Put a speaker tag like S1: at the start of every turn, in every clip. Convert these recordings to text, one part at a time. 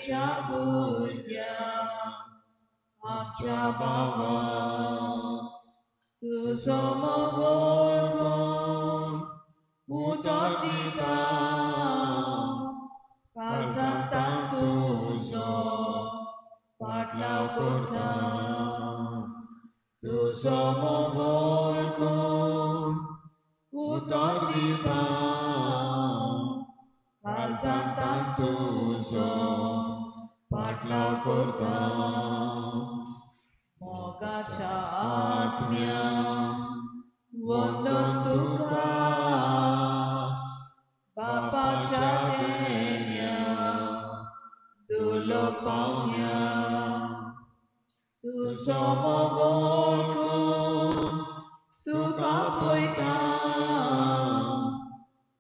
S1: भुरग्या आमच्या भावा तुजो मोगोल कोण उदक दिता काळजांत तुजो पाटलाव करता तुजो मोगोल कोण उदक दिता काळजांत तुजो पाटलाव करता मोगाच्या आत्म्या वंदन तुका बापाच्या देण्या दुलो पावण्या तुजो मोगोल कोण तुका पळयता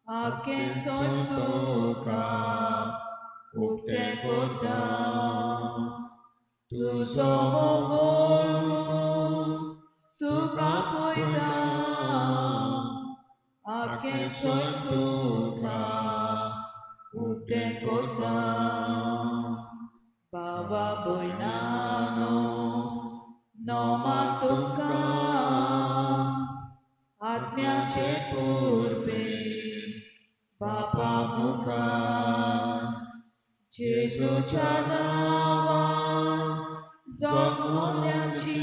S1: आखें सोन तुका उक्तें करता तुजो मोगोल कोण तुका पळयता आखें सोन तुका उक्तें करता बाबा भयणानो नोमा तुमकां आत्म्याचे पुरपे बापा मुखार जेजूच्या नांवान जगमल्याची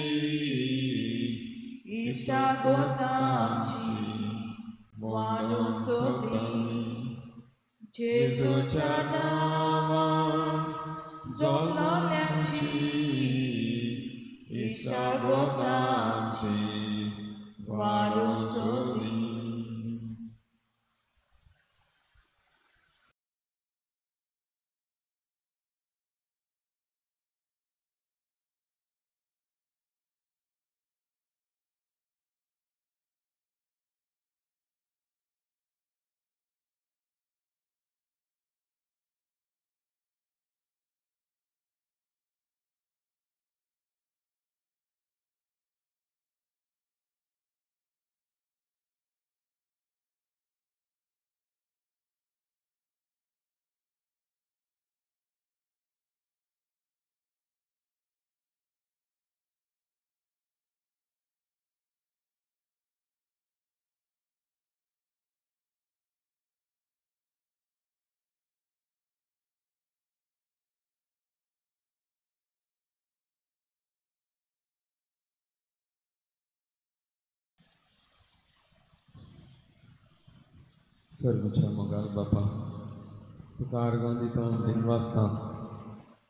S1: इश्टागत आमची वाडूं सोदी जेजूच्या नांवान जगमल्याची इश्टागत आमची वाडूं सोदी.
S2: सर्वच्या मोगाल बापा तुका आर्गां दिता दिनवासता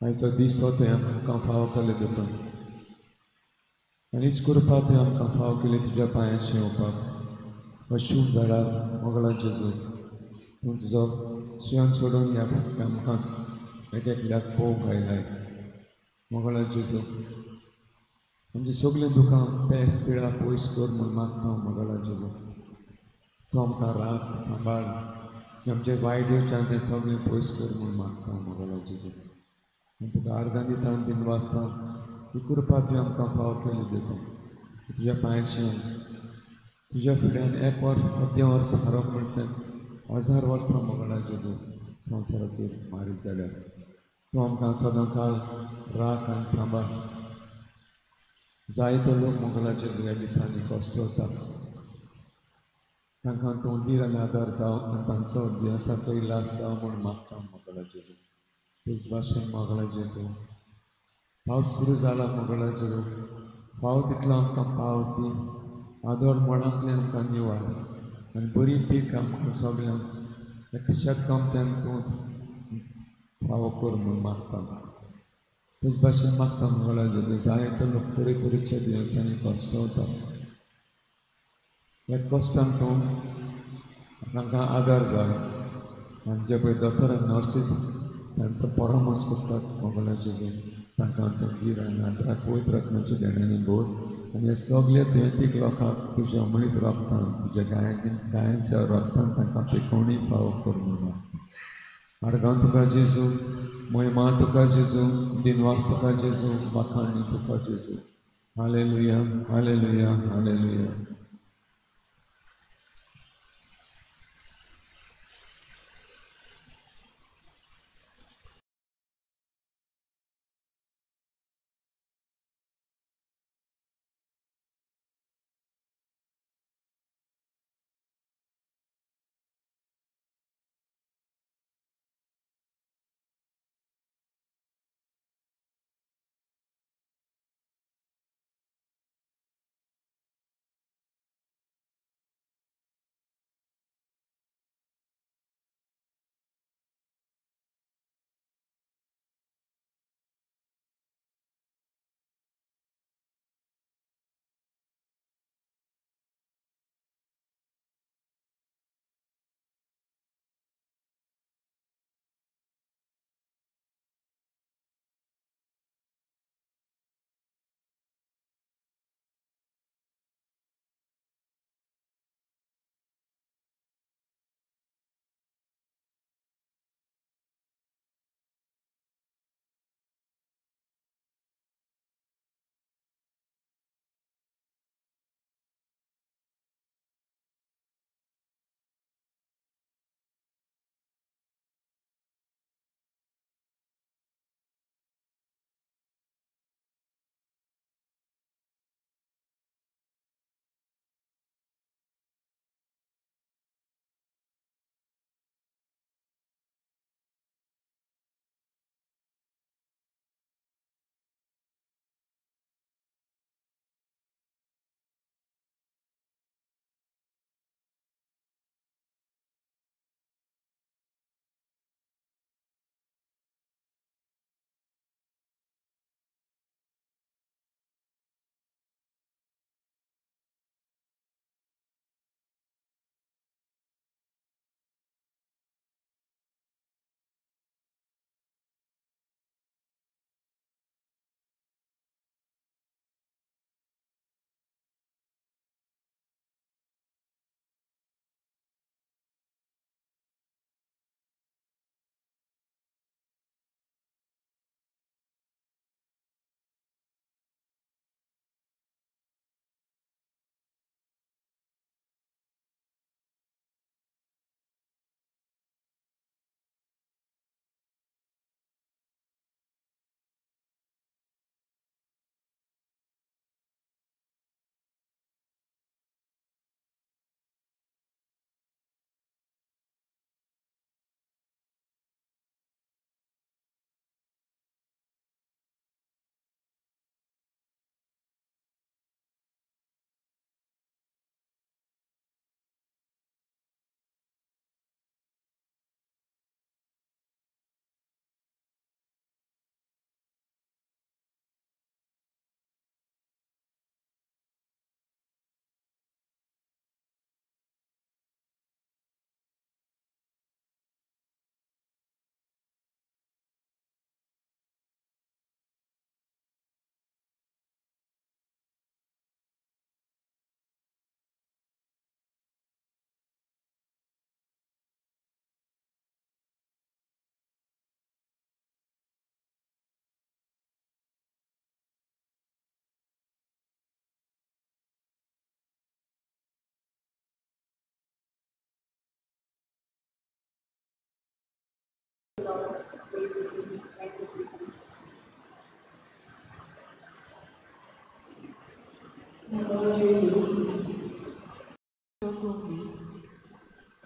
S2: आयचो दीस हो तुवें आमकां फावो केले देखून आनीच कृपा तुवें आमकां फावो केली तुज्या पांयांचें येवपाक अशूभ वेळार मोगळा जेजू तूं तुजो शिवन सोडून ह्या आमकां एक एकल्याक पळोवंक आयलाय. मोगळा जेजू आमची सगळीं दुखां पेस पिळा पयस कर म्हूण मागता. मोगळा जेजू तूं आमकां राख सांबाळ आमचे वायट येवचें तें सगळें पयस कर म्हूण मागता. मोगळा जेजू आनी तुका आर्गां दिता आनी दिनवासता ही कृपा तुवें आमकां फावो केली देखून तुज्या पांयाचें तुज्या फुड्यान एक वर्स अर्दें वर्स हारोवप म्हणचे 1000 वर्सां मोगळा जेजू संवसाराचेर मारीत जाल्यार तूं आमकां सदां काळ राख आनी सांबाळ. जायतो लोक मोगळा जेजू ह्या दिसांनी कश्ट वता तांकां तूं धीर आनी आदार जावं आनी तांचो दुयेंसाचो इलाज जावं म्हूण मागता. मोगळा जेजू तेच भाशेन मोगळा जेजू पावस सुरू जाला. मोगळा जेजू फावो तितलो आमकां पावस दी आदोळ मळांतलें आमकां निवार आनी बरी पीक आमकां सगळ्यांक एक शेतकामत्यान तूं फावो कर म्हूण मागता. तेच भाशेन मागता मोगळा जेजू जायतो लोक तरेतरेच्या दुयेंसांनी कश्ट वता ह्या कश्टान तूं तांकां आदार जाय आनी जे पळय दोतोर आनी नर्सीस तांचो परामर्श करतात मोगळा जेजू तांकां तूं धीर आनी आदार पवित्र आत्म्याच्या देण्यांनी भर आनी हे सगळे दुयेंतीक लोकांक तुज्या अमळीत रक्तान तुज्या गायांच्या रक्तान तांकां पिकोवणी फावो कर म्हूण मागता. आर्गां तुका जेजू महिमा तुका जेजू दिनवास तुका जेजू वाखाणी तुका जेजू. Hallelujah hallelujah hallelujah.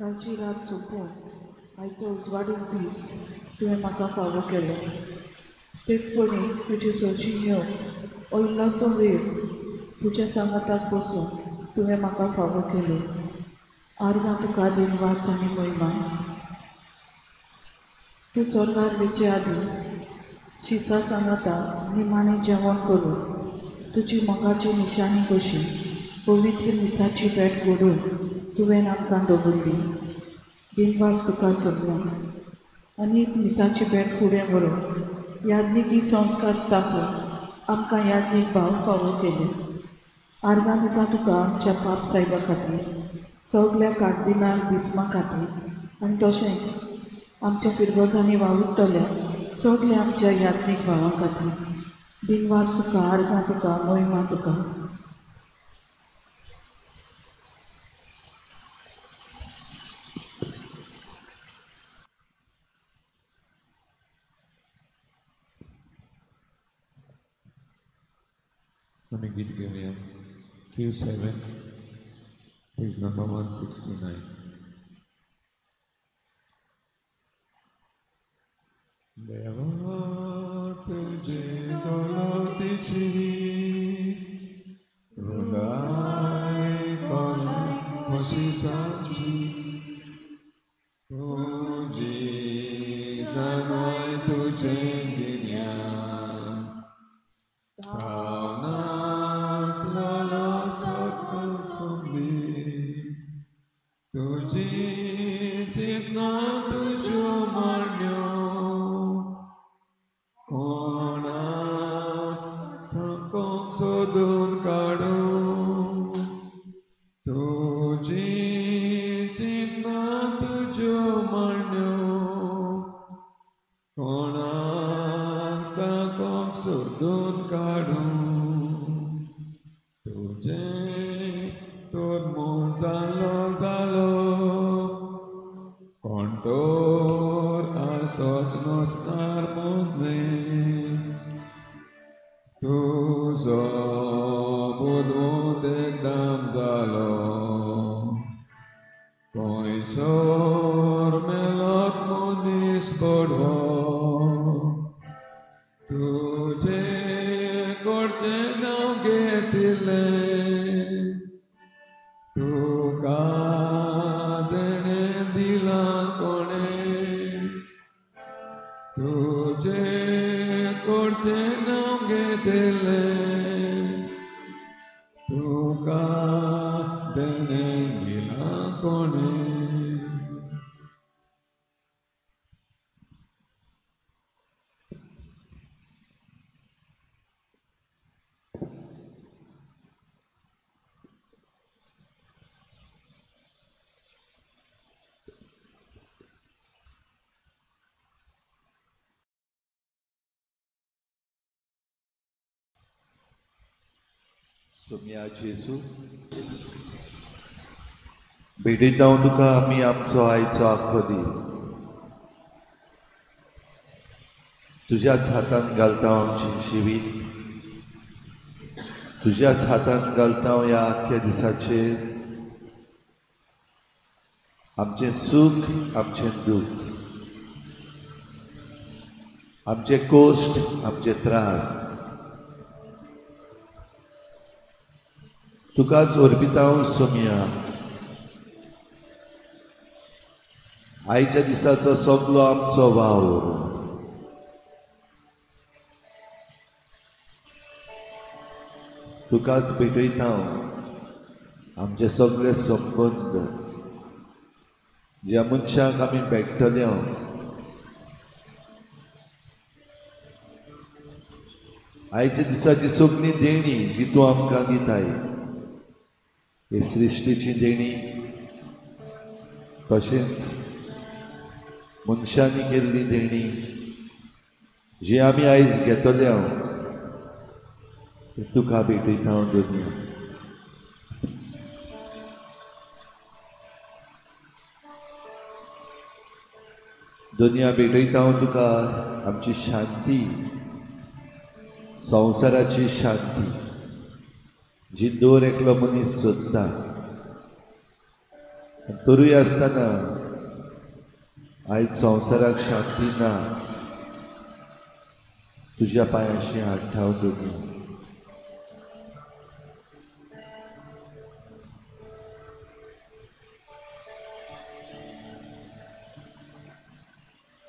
S1: कालची रात सोंपून आयचो उजवाडून दीस तुवें म्हाका फावो केलो. तेच परी तुजी सरशी येवन इल्लोसो वेळ तुज्या सांगाताक बसून तुवें म्हाका फावो केलो. आर्गां तुका दिनवास आनी महिमा. तूं स्वर्गार वचचे आदीं शिसा सांगाता निमाणें जेवण करून तुजी मोगाची निशाणी कशी पवित्र मिसाची भेट घडोवन तुवें आमकां दवरली. दिनवास तुका सोदला आनी हीच मिसाची भेट फुडें व्हरून याज्ञिकी संस्कार स्थापून आमकां याज्ञीक भाव फावो केले. आर्गां दिता तुका आमच्या पाप सायबा खातीर, सगल्या कार्दिनाल बिस्मा खातीर आनी तशेंच आमच्या फिरगोजांनी वावुरतल्या सगल्या आमच्या याज्ञीक भावां खातीर. दिनवास तुका, आर्गां तुका, मोहिमा तुका.
S2: आमी गीत घेवया Q7, page number 169. देवा तुझे दौलतीची हृदय कला कशी सांगची, तुजी जाणवाय तुझे गिन्यान तुजी चिंतना तुज्यो मांडण्यो कोणाक सांगूंक सोदून काडूं. तुजी चिंतना तुज्यो मांडण्यो कोणाक दाखोवंक सोदून काडूं. तुजें तर मोग जालो जालो कोण तर आसोच नसणार मोदलें. तुजो बुदवंत एकदम जालो खंयसर मेलोत मनीस पडवो. तुजें कडचें नांव घेतिल्लें तुका देणें दिलां कोणें. तुजें कडचें नांव घेतिल्लें तुका देणें दिलां कोणें.
S3: सोम्या जेजू, भेटयता हांव तुका आमी आमचो आयचो आख्खो दीस तुज्याच हातान घालता आमची जिवीत, तुज्याच हातान घालता ह्या आख्ख्या दिसाचेर आमचें सूख, आमचें दूख, आमचे कोश्ट, आमचे त्रास तुकाच अर्पिता हांव सोम्या. आयच्या दिसाचो सगलो आमचो वावर तुकाच भेटयता हांव. आमचे सगळे संबंद ज्या मनशांक आमी भेटतले हांव आयच्या दिसाची सगळी देणी जी तूं आमकां दिताय, हे सृश्टीची देणी तशेंच मनशांनी केल्ली देणी जी आमी आयज घेतले हांव तुका भेटयता हांव दुनिया. दुनिया भेटयता हांव तुका आमची शांती, संवसाराची शांती जी दर एकलो मनीस सोदता. तरूय आसतना आयज संवसाराक शांती ना. तुज्या पांयांशी हात ठाव दोनी.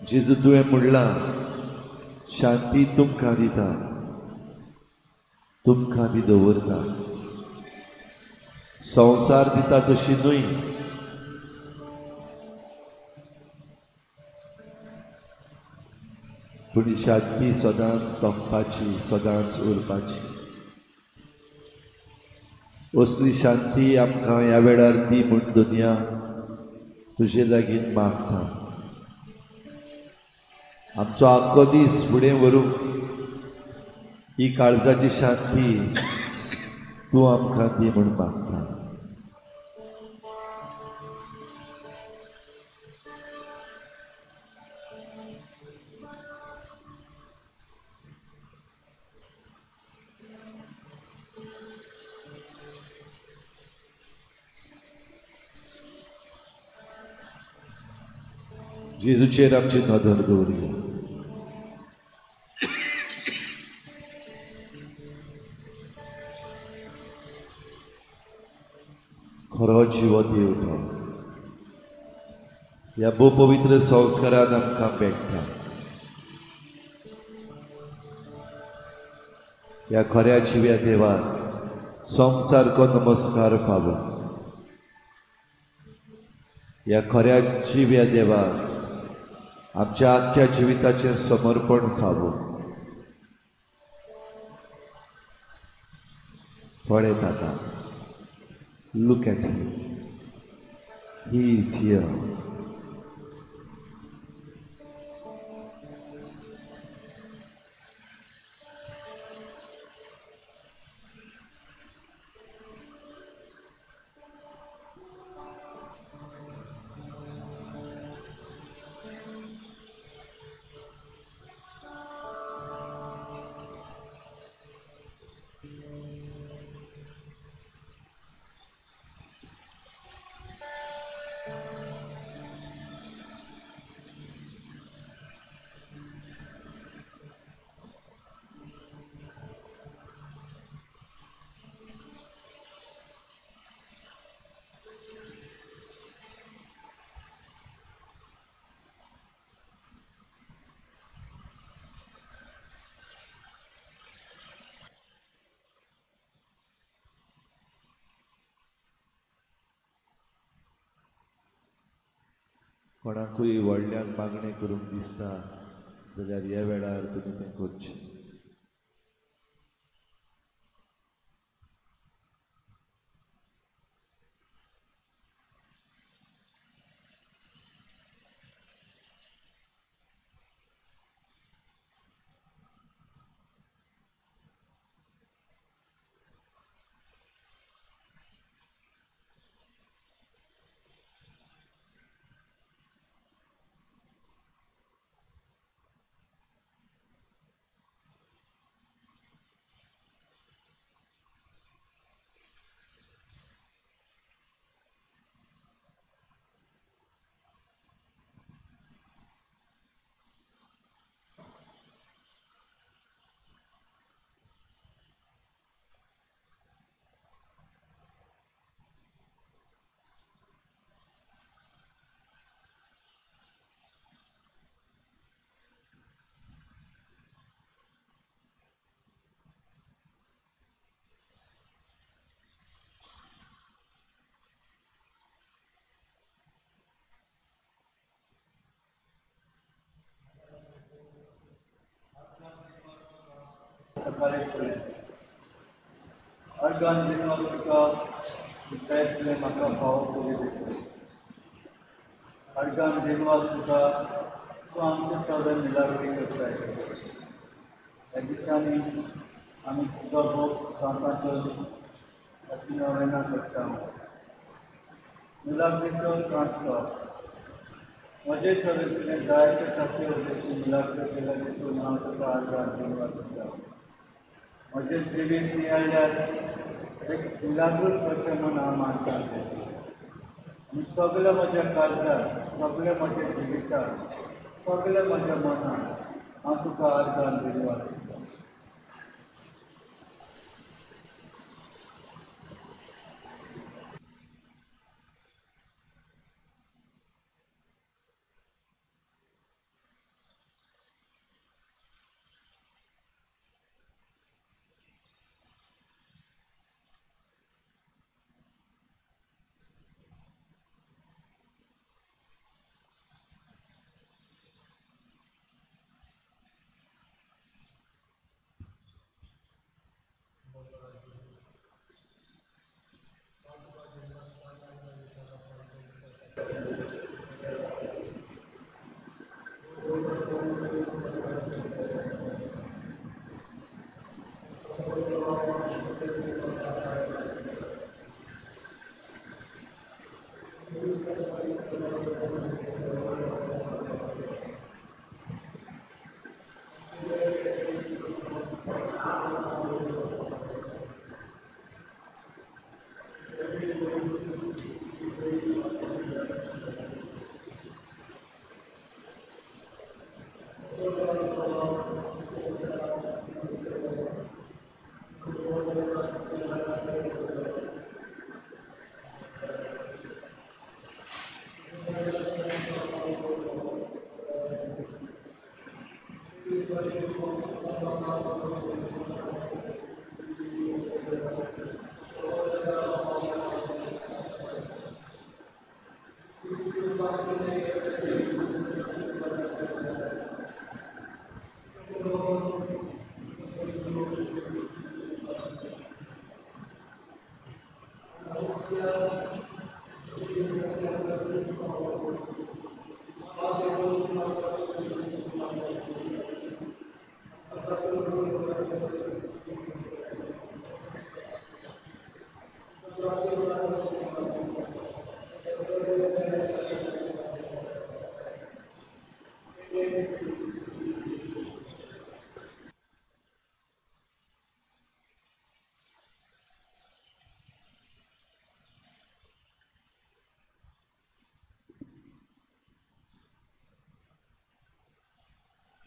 S3: जेजू तुवें म्हणलां, शांती तुमकां दिता, तुमकां ती दवरता. संवसार दिता तशी न्हय. पूण शांती सदांच तोंपपाची, सदांच उरपाची. असली शांती आमकां ह्या वेळार दी म्हूण दुनिया तुजे लागीं मागता. आमचो आख्खो दीस फुडें व्हरूंक ही काळजाची शांती तूं आमकां दी म्हूण मागता. जेजूचेर आमची नदर दवरुया. खरो जिवो देव तो ह्या भोव पवित्र संस्कारान आमकां भेट्टा. ह्या खऱ्या जिव्या देवाक संवसारको नमस्कार फावो. ह्या खऱ्या जिव्या देवाक आमच्या आख्ख्या जिविताचें समर्पण फावो. पळय ताका. Look at him. He is here. कोणाकूय व्हडल्यान मागणें करूंक दिसता जाल्यार ह्या वेळार तुमी तें करचें.
S4: अर्गान दिनवास तुका तुवें म्हाका फावो केली दिसता. अर्गान दिनवास तुका तूं आमचे सगळे मिलाग्री करताय. ह्या दिसांनी आमी तुजो भोग सांताचो ताची नवेना करता. मिलाग्रीचो सांठलो म्हजे सगळे तुवें जायते ताचे उद्देशी मिलाग्री केल्या देखून हांव तुका अर्गान दिनवास दिता. म्हजें जिवीत नियाळ्यार एक मिलाग्रूच कशें म्हूण हांव मानता. आनी सगळ्या म्हज्या काळजान, सगळ्या म्हज्या जिवितान, सगळ्या म्हज्या मनान हांव तुका आर्गां दिनवास दितां.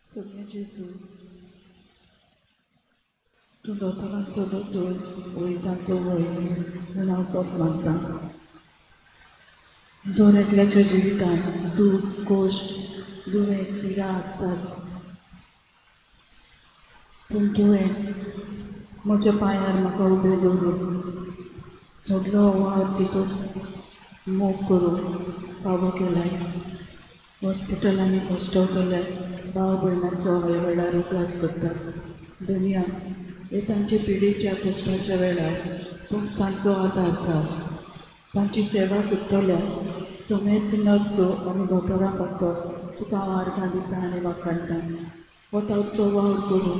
S1: सोम्या जेजू, तूं दोतोरांचो दोतोर, वैजांचो वैज म्हूण हांव सोप मानतां. दर एकल्याच्या जिवितांत दूख, कश्ट, दुयेंस, पिडा आसताच, पूण तुवें म्हज्या पांयार म्हाका उबें दवरून सगलो वावर तिचो मोग करून फावो केलाय. हॉस्पिटलांनी कश्टवतले भाव भयणांचो ह्या वेळार उगडास करता. दुनिया हे तांचे पिढीच्या कश्टाच्या वेळार तूंच तांचो आदार जाव. तांची सेवा करतल्या समेस्त नर्सो आनी दोतोरां पासत तुका हांव आर्गां दिता आनी वाखाणटा. हो तांचो वावर करून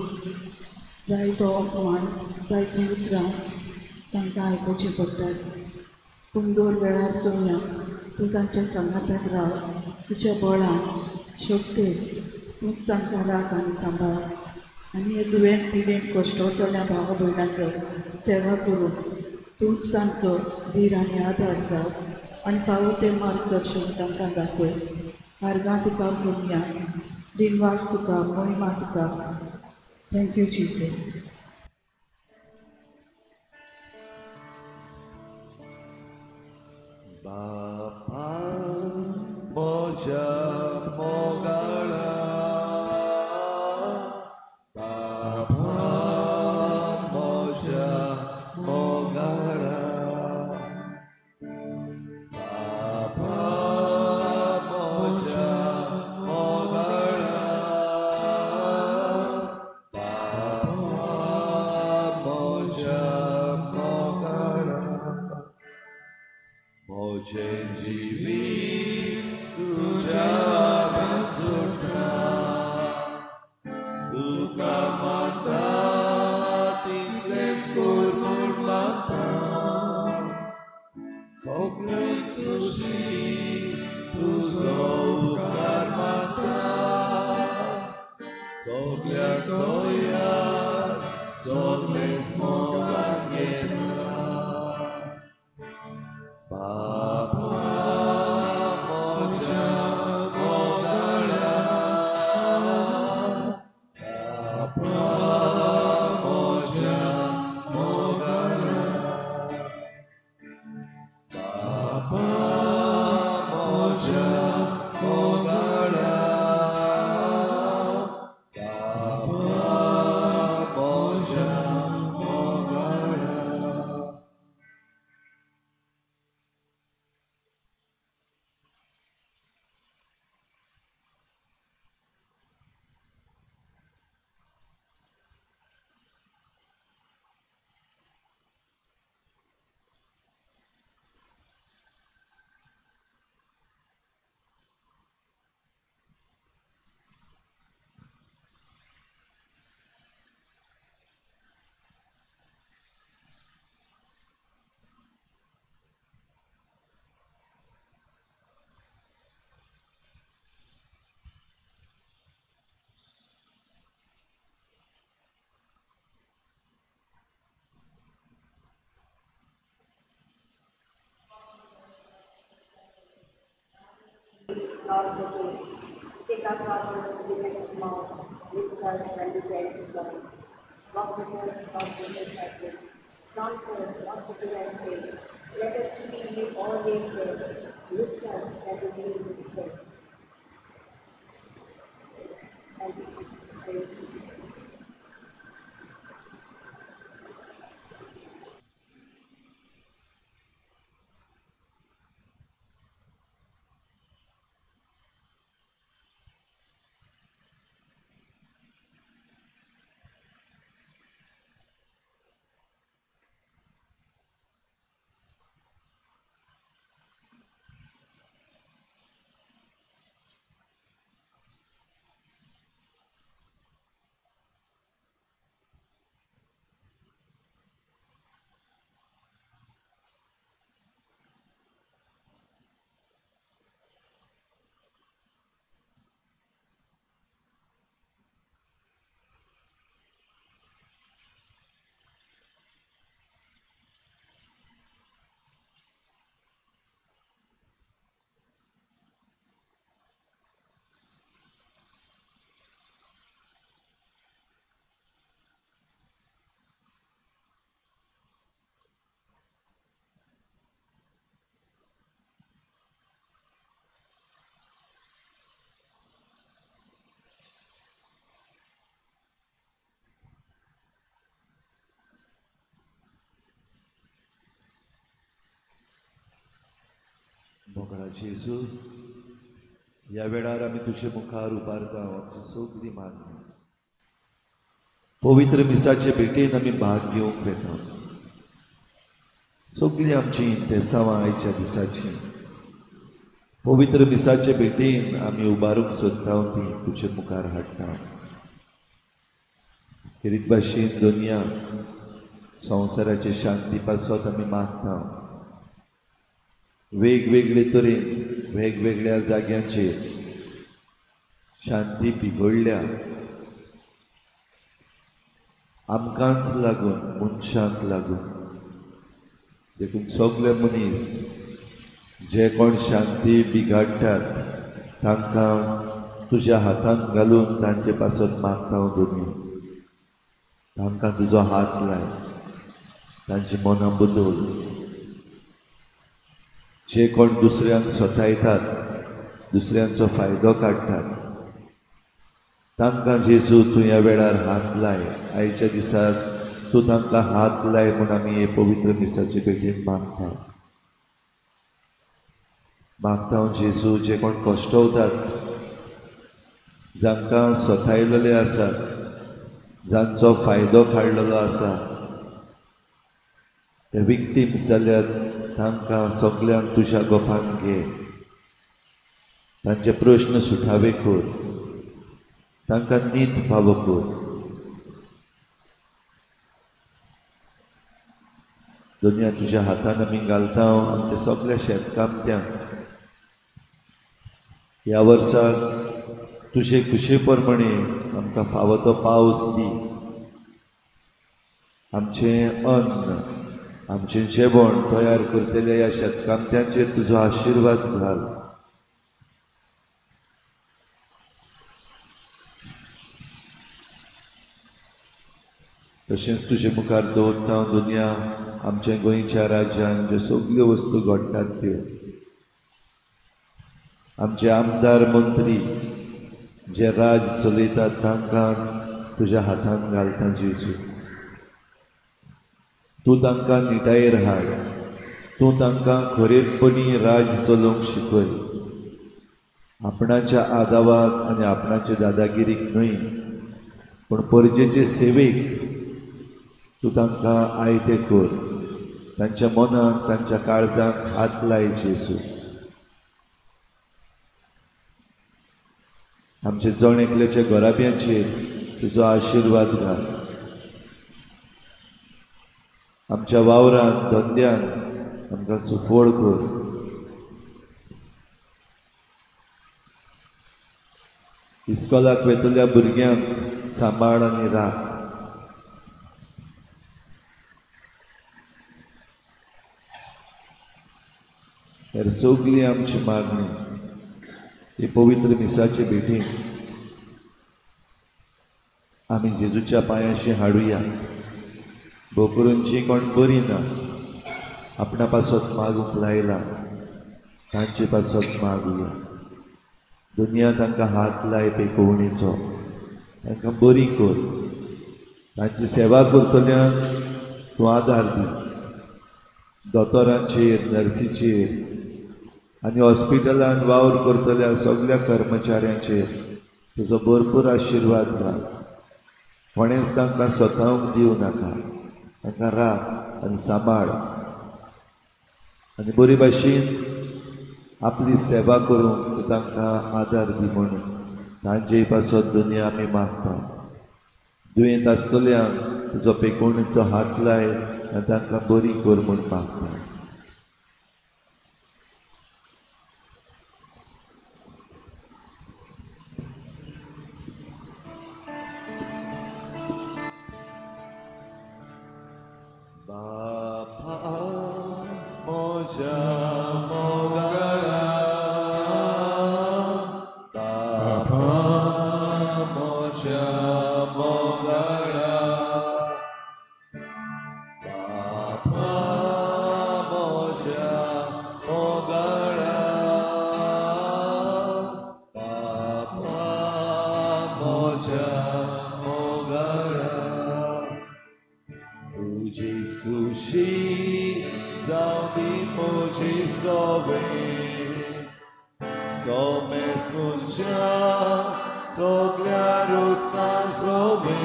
S1: जाय तो अपमान, जायतीं उतरां तांकां आयकुचीं पडटात, पूण दर वेळार सोम्या तूं तांच्या सांगाताक राव. तुज्या बळान, शक्तेन तूंच तांकां राख आनी सांबाळ. आनी हे दुयेंत पिडेन कश्टवतल्या भावा भयणाचो सेवा करून तूंच तांचो धीर आनी आदार जाव आनी फावो तें मार्गदर्शन तांकां दाखय. आर्गां तुका सोम्या, दिनवास तुका, महिमा तुका. Thank you Jesus.
S3: बापा म्हज्या मोगाळा, बापा म्हज्या मोगाळा, बापा म्हज्या मोगाळा, बापा म्हज्या मोगाळा, म्हजें जिवीत तुज्या हातांत सोडटा, तुका मानता तितलेंच कर म्हूण मागता, सगळे खुशी तुजो उपकार मानता, सगळ्याक तयार सगळेंच मोगान घेता. बापा
S5: not the way. Take our problems, big and small. Lift us when we dare to fall. Walk with us, not with us at will. Taunt us not to do and say. Let us feel you always there. Lift us that we feel this day. Thank you, Jesus. Praise you, Jesus.
S3: मोगळा जेजू, ह्या वेळार आमी तुजे मुखार उबारता आमची सगळी मागणी. पवित्र मिसाचे भेटेन आमी भाग घेवंक वेता. सगळीं आमची इंतेसांवां आयच्या दिसाची पवित्र मिसाचे भेटेन आमी उबारूंक सोदता, ती तुजे मुखार हाडटा. खेरीत भाशेन दुनिया संवसाराचे शांती पासत आमी मागता. वेगवेगळे तरेन वेगवेगळ्या जाग्यांचेर शांती बिगडल्या. आमकांच लागून, मनशांक लागून. देखून सगळे मनीस जे कोण शांती बिगाडटात तांकां तुज्या हातांत घालून तांचे पासत मागता दोनी. तांकां तुजो हात लाय, तांची मनां बदल. जे कोण दुसऱ्यांक सतायतात, दुसऱ्यांचो फायदो काडटात, तांकां जेजू तूं ह्या वेळार हात लाय. आयच्या दिसाक तूं तांकां हात लाय म्हूण आमी हे पवित्र मिसाचे भेटेन मागता. मागता हांव जेजू, जे कोण कश्टवतात, जांकां सतायलेले आसात, जांचो फायदो काडलेलो आसा, ते विक्टीम्स जाल्यात, तांकां सगल्यांक तुज्या गोपान घे. तांचे प्रश्न सुटावे कर, तांकां नीत फावो कर. दुनिया तुज्या हातान आमी घालता आमच्या सगल्या शेतकामत्यांक. ह्या वर्साक तुजे खुशे प्रमाणे आमकां फावो तो पावस दी. आमचें अन्न, आमचें जेवण तयार करतले ह्या शेतकामत्यांचेर तुजो आशिर्वाद घाल. तशेंच तुजे मुखार दवरता दुनिया आमच्या गोंयच्या राज्यान ज्यो सगल्यो वस्तू घडटात त्यो, आमचे आमदार मंत्री जे राज चलयतात तांकां तुज्या हातान घालता जेजू. तूं तांकां निटायेर हाड, तूं तांकां खरेपणी राज चलोवंक शिकय. आपणाच्या आदावाक आनी आपणाचे दादागिरीक न्हय, पूण परजेचे सेवेक तूं तांकां आयते कर. तांच्या मनाक, तांच्या काळजाक हात लाय जेजू. आमच्या जण एकल्याच्या घराब्यांचेर तुजो आशिर्वाद घाल. आमच्या वावरान, धंद्यान आमकां सुफळ कर. इस्कोलाक वेतल्या भुरग्यांक सांबाळ आनी राख. हेर सगळी आमची मागणी ही पवित्र मिसाचे भेटीन आमी जेजूच्या पांयाशी हाडुया. भोव करून जी कोण बरी ना आपणा पासत मागूंक लायला तांचे पासत मागुया. दुनिया तांकां हात लाय पेकोवणेचो, तांकां बरी कर, तांची सेवा करतल्यांक तूं आदार दी. दोतोरांचेर, नर्सीचेर आनी हॉस्पिटलान वावर करतल्या सगळ्या कर्मचाऱ्यांचेर तुजो भरपूर आशिर्वाद घाल. कोणेंच तांकां सतावंक दिवं नाका, तांकां राख आनी सांबाळ आनी बरी भाशेन आपली सेवा करूंक तूं तांकां आदार दी म्हणून तांचे पासत दुनिया आमी मागता. दुयेंत आसतल्यांक तुजो पेकोवणेचो हात लाय आनी तांकां बरी कर म्हूण मागता. बापा म्हज्या मोगाळा, बापा म्हज्या मोगाळा, बापा म्हज्या मोगाळा, बापा म्हज्या मोगाळा, तुजीच खुशी जावं दी म्हजी सोबे, सोमेस तुज्या सगल्या रुचां सोबे,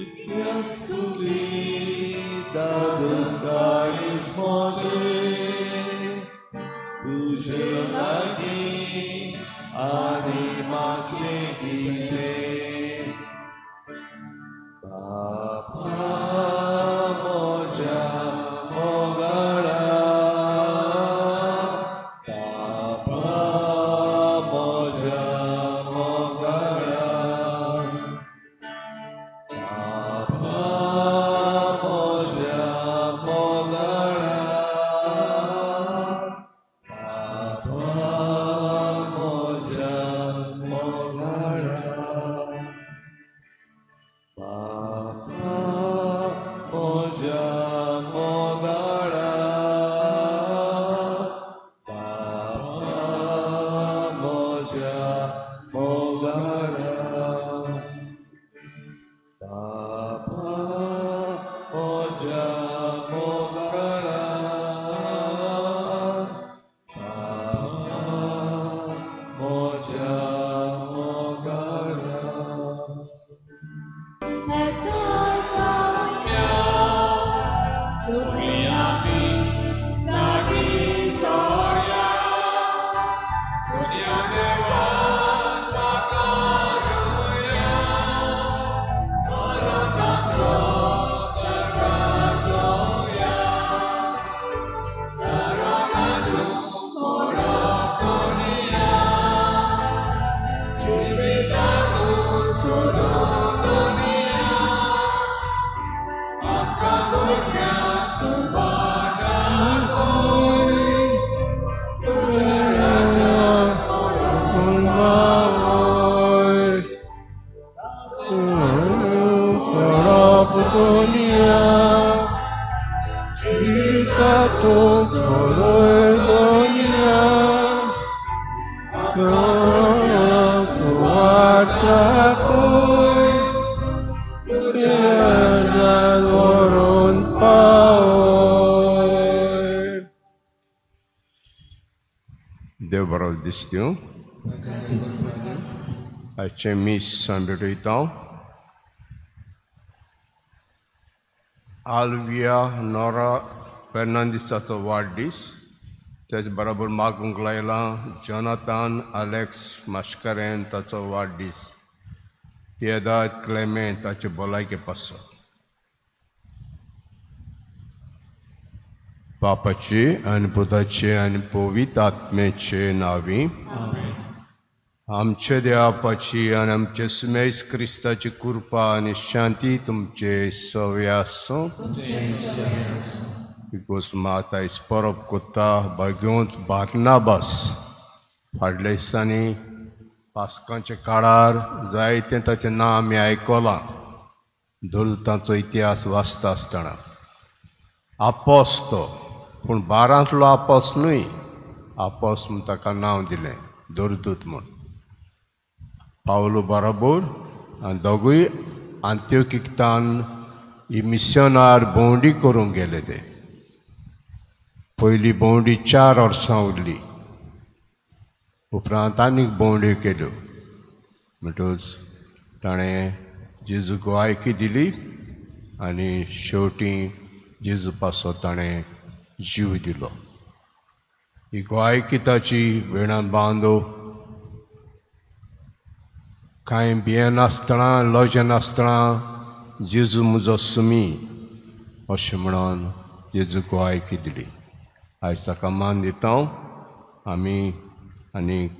S3: इतल्या स्तुती दादोसाणीच म्हजे तुजे लागीं आनी मागचें कितें. बापा म्हज्या मोगाळा, बापा म्हज्या मोगाळा, बापा म्हज्या मोगाळा, बापा म्हज्या मोगाळा, बापा म्हज्या मोगाळा, बापा म्हज्या मोगाळा, बापा म्हज्या मोगाळा, बापा म्हज्या मोगाळा.
S6: देव बरो दिसत्यो. आयचें मीस आमी भेटयता. आल्विया नोरा फेर्नांदीसाचो वाडदीस, तेच बरोबर मागूंक लायलां जोनातान आलेक्स मास्करेन ताचो वाडदीस, पियेदाद क्लेमेंत ताचे भलायके पासत. बापाचे आनी पुताचे आनी पवित्र आत्म्याचे नांवी आमचे देवापाची आनी आमचे सुमेस क्रिस्ताची कृपा आनी शांती तुमचे सवे आसूं. Because मात आयज परब कोत्ता भाग्योंत बार्नाबास फाटल्या दिसांनी पास्कांच्या काळार जायतें ताचें नांव आमी आयकलां दरदूतांचो इतिहास वाचता आसतना. आपोस तो, पूण बारांतलो आपोस न्हय, आपोस म्हूण ताका नांव दिलें दरदूत म्हूण. पावलो बरोबर आनी दोगूय आंत्योकिकतान ही मिशनार भोंवडी करूंक गेले ते. पयली भोंवडी 4 वर्सां उरली, उपरांत आनीक भोंवड्यो केल्यो. म्हणटकच ताणें जेजू गोवायकी दिली आनी शेवटी जेजू पासत ताणें जीव दिलो. ही गोवायकी ताची वेणान बांदो कांय भियेनासतना लजनासतना जेजू म्हजो सुमी अशें म्हणून जेजू गोवायकी दिली. आयज ताका मान दिता आमी आनीक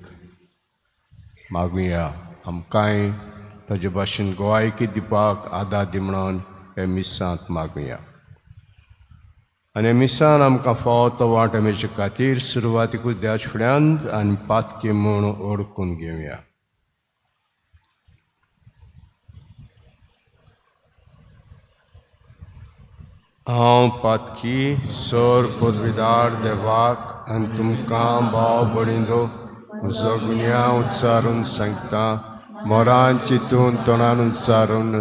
S6: मागुया आमकांय ताजे भाशेन गोवायकी दिवपाक आदार दी म्हणून हे मिसांत मागुया. आनी मिसान आमकां फावो तो वांटो मेळचे खातीर सुरवातीकूच देवाच्या फुड्यान आनी पातकी म्हूण ओळखून घेवया. हांव पातकी सर पदवीदार देवाक आनी तुमकां भाव भयणींनो म्हजो गुन्यांव उच्चारून सांगता. मोरान चिंतून तोंडान उच्चारून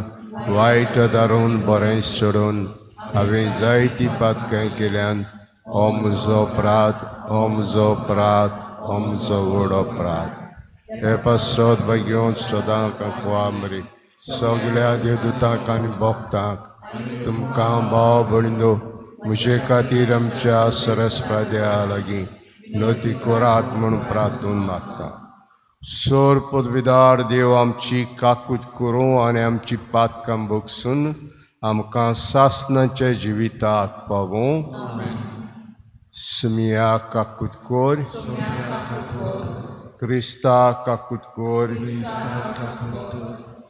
S6: वायट दारून बरें सोडून हांवें जायती पातकां केल्यान. हो म्हजो अपराध, हो म्हजो अपराध, हो म्हजो व्हड अपराध. हे पासत भाग्योन सदां कांकवा मरी सगळ्या देवदूतांक आनी भक्तांक तुमकां भाव भयणींनो म्हजे खातीर आमच्या सरस्पद्या लागीं नती करात म्हूण प्रार्थून मागता. सोर पदवीदार देव आमची काकूत करूं आनी आमची पातकां भोगसून आमकां सासणाच्या जिविताक पावूं. सुमिया काकूत कोर, क्रिस्ता काकूत कोर,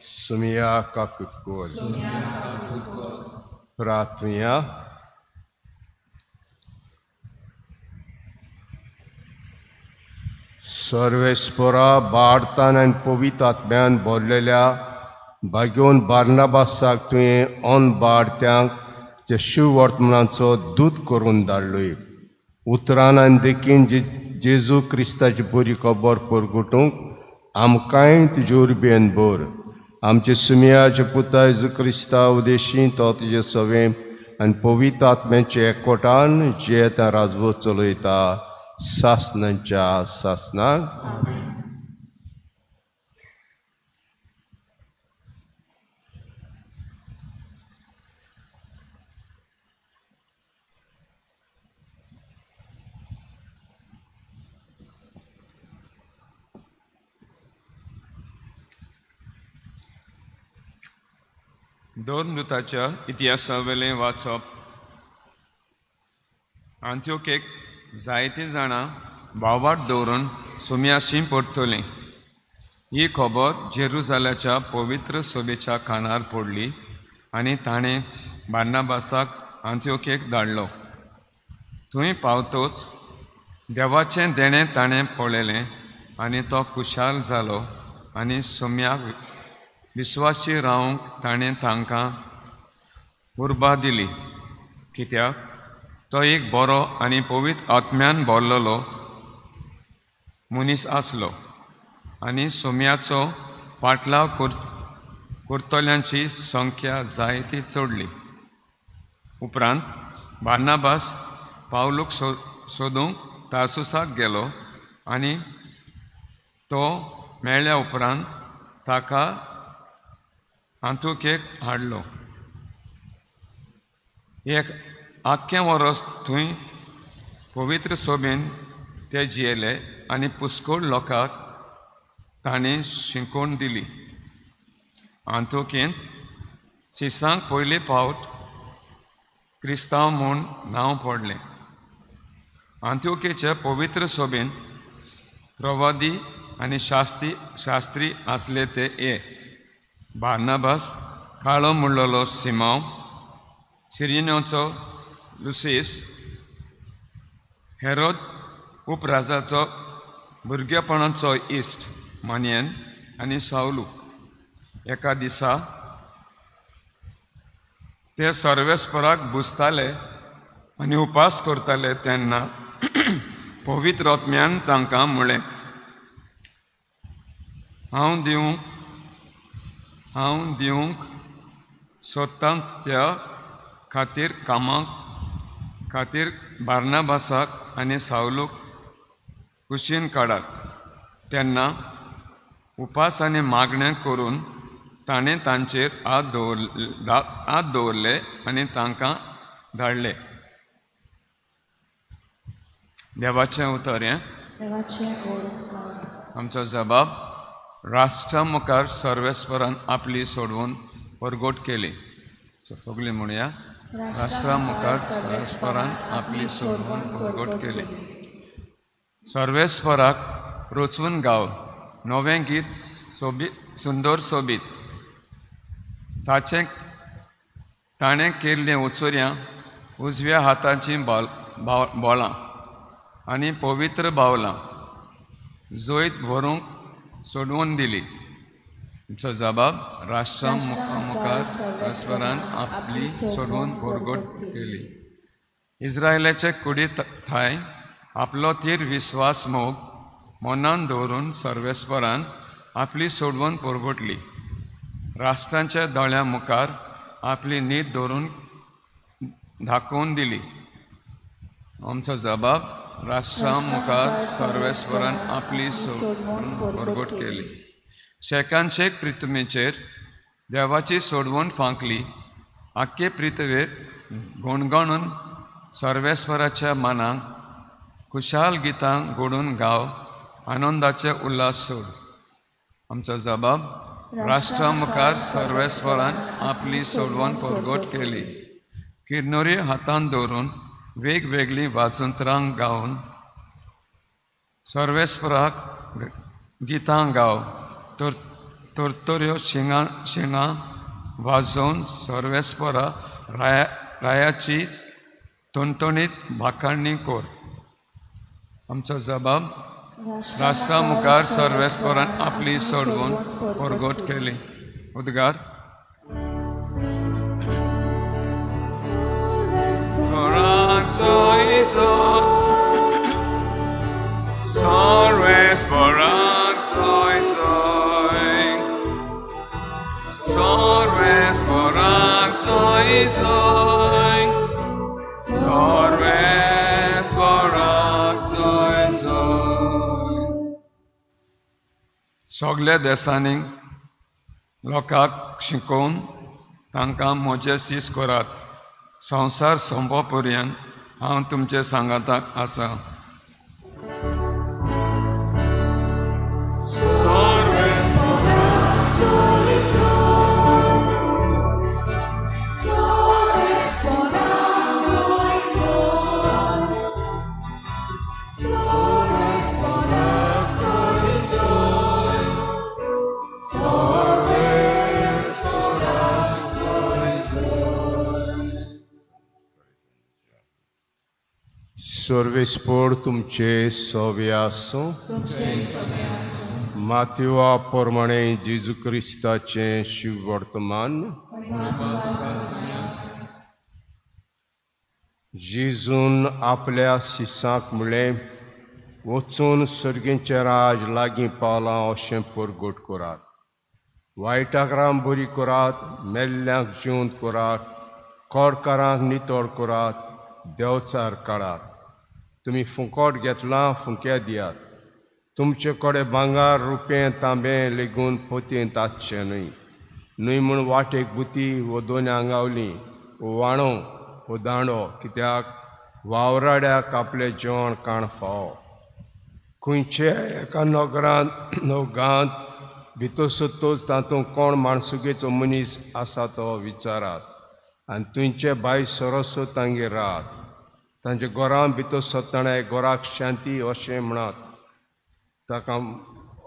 S6: सुमिया काकूत कोर. प्रार्थुया. सर्वेस्परा भारतान आनी पवित्र आत्म्यान भरलेल्या भाग्योन बार्नाबासाक तुवें अनबारत्यांक जे शिववर्तमानाचो दूत करून धाडलोय. उतरान आनी देखीन जेजू क्रिस्ताची बरी खबर परगटूंक आमकांय तुजे उर्बेन भर. आमचे सुमियाचे पुता जेजू क्रिस्ता उदेशी तो तुजे सवें आनी पवित्र आत्म्याचे एकवटान जे आतां राजवट चलयता सासणाच्या सासणाक.
S7: धर्मदूताच्या इतिहासावेलें वाचप. आंत्योकेक जायतीं जाणां भावार्थ दवरून सुम्याशी परतलीं. ही खबर जेरुजाल्याच्या पवित्र सभेच्या कानार पडली आनी ताणें बार्नाबासाक आंत्योकेक धाडलो. थंय पावतोच देवाचें देणें ताणें पळयलें आनी तो खुशाल जालो आनी सुम्याक विस्वासी रावंक ताणें तांकां उर्बा दिली. कित्याक तो एक बरो आनी पवित्र आत्म्यान भरलेलो मनीस आसलो आनी सोम्याचो पाटलाव करतल्यांची संख्या जायती चडली. उपरांत बार्नाबास पावलूक सोदूंक तार्सुसाक गेलो आनी तो मेळ्ळ्या उपरांत ताका आंतोकेक हाडलो. एक आख्खें वरस थंय पवित्र सोबेन ते जियेले आनी पुस्कोळ लोकांक ताणें शिकोवण दिली. आंतोकेंत सिसांक पयले फावट क्रिस्तांव म्हूण नांव पडलें. आंत्योकेचे पवित्र सोबेन प्रवादी आनी शास्त्री आसले ते ए बार्नाबास, काळो म्हणलेलो सिमांव, सिरिनोचो लुसीस, हेरोद उपराजाचो भुरगेपणाचो इश्ट मानयेन आनी सावलू. एका दिसा ते सर्वेस्पराक बुजताले आनी उपास करताले तेन्ना पवित्र आत्म्यान तांकां म्हळें, हांव दिवंक सोदतां त्या खातीर कामाक खातीर बार्नाबासाक आनी सावलूक कुशीन काडात. तेन्ना उपास आनी मागणें करून ताणें तांचेर हात दवरले आनी तांकां धाडले. देवाचें उतर हें. आमचो जबाब, राष्ट्रा मुखार सर्वेस्परान आपली सोडवून परगट केली. सगळीं म्हणया, राष्ट्रा मुखार सर्वेस्परान आपली सोडवून परगट केली. सर्वेस्पराक रोचून गाव नवें गीत सोबीत सुंदर सोबीत. ताचें ताणें केल्लीं उचोऱ्यां उजव्या हाताचीं बोलां आनी पवित्र बावलां जैत व्हरूंक सोडवून दिली. आमचो जबाब, राष्ट्रा मुखार परस्परान आपली सोडवून परगट केली. इस्रायलाचे कुडी थाय आपलो थीर विस्वास मोग मनान दवरून सर्वेस्परान आपली सोडवून परगटली. राष्ट्रांच्या दोळ्यां मुखार आपली नीत दवरून दाखोवन दिली. आमचो जबाब, राष्ट्रा मुखार सर्वेस्परान आपली सोडवून परगट केली. शेकान शेक पृथ्वीचेर देवाची सोडवून फांकली. आख्खे पृथ्वेर गणगणून सर्वेस्पराच्या मनाक खुशाल गितां घडून गाव आनंदाचे उल्हास सोड. आमचो जबाब, राष्ट्रा मुखार सर्वेस्परान आपली सोडवण परगट केली. किरनोरी हातान दवरून वेगवेगळीं वाजंत्रां गावन सर्वेस्पराक गितां गाव तरतऱ्यो शिंगां वाजोवन सर्वेस्परा रायाची तणतणीत भाकाणी कर. आमचो जबाब, राष्ट्रा मुखार सर्वेस्परान आपली सोडवून परगट केली. उद्गार, सर्वेस्पराक सोय सोय, सर्वेस्पराक सोय सोय, सर्वेस्पराक सोय सोय. सगल्या देसांनी लोकांक शिकोवन तांकां म्हजें सीस करात. संवसार सोंपो पर्यंत हांव तुमचे सांगाताक आसा.
S6: सर्वेस्पर तुमचे सवे आसूं. मातेवा प्रमाणे जेजू क्रिस्ताचें शिववर्तमान. जेजून आपल्या शिसांक म्हणलें, वचून सर्गेचें राज लागीं पावलां अशें परगट करात. वायटाक राम बरी करात, मेल्ल्यांक जिवंत करात, कोडकारांक नितळ करात, देवचार काडात. तुमी फुंकोट घेतलां, फुंक्या दियात. तुमचे कडेन भांगर, रुपें, तांबें लेगून पोतयेंत आसचें न्हय. न्हय म्हूण वाटेक बुती वो दोन आंगावली वो वाणो वो दांडो, कित्याक वावराड्याक आपलें जेवण काण फावो. खंयचे एका नगरांत गांवांत भितर सरतच तातूंत कोण माणसुकेचो मनीस आसा तो विचारात आनी तुमचे बाय सरसो तांगेर राहात. तांच्या घरां भितर सरतना घराक शांती अशें म्हणात, ताका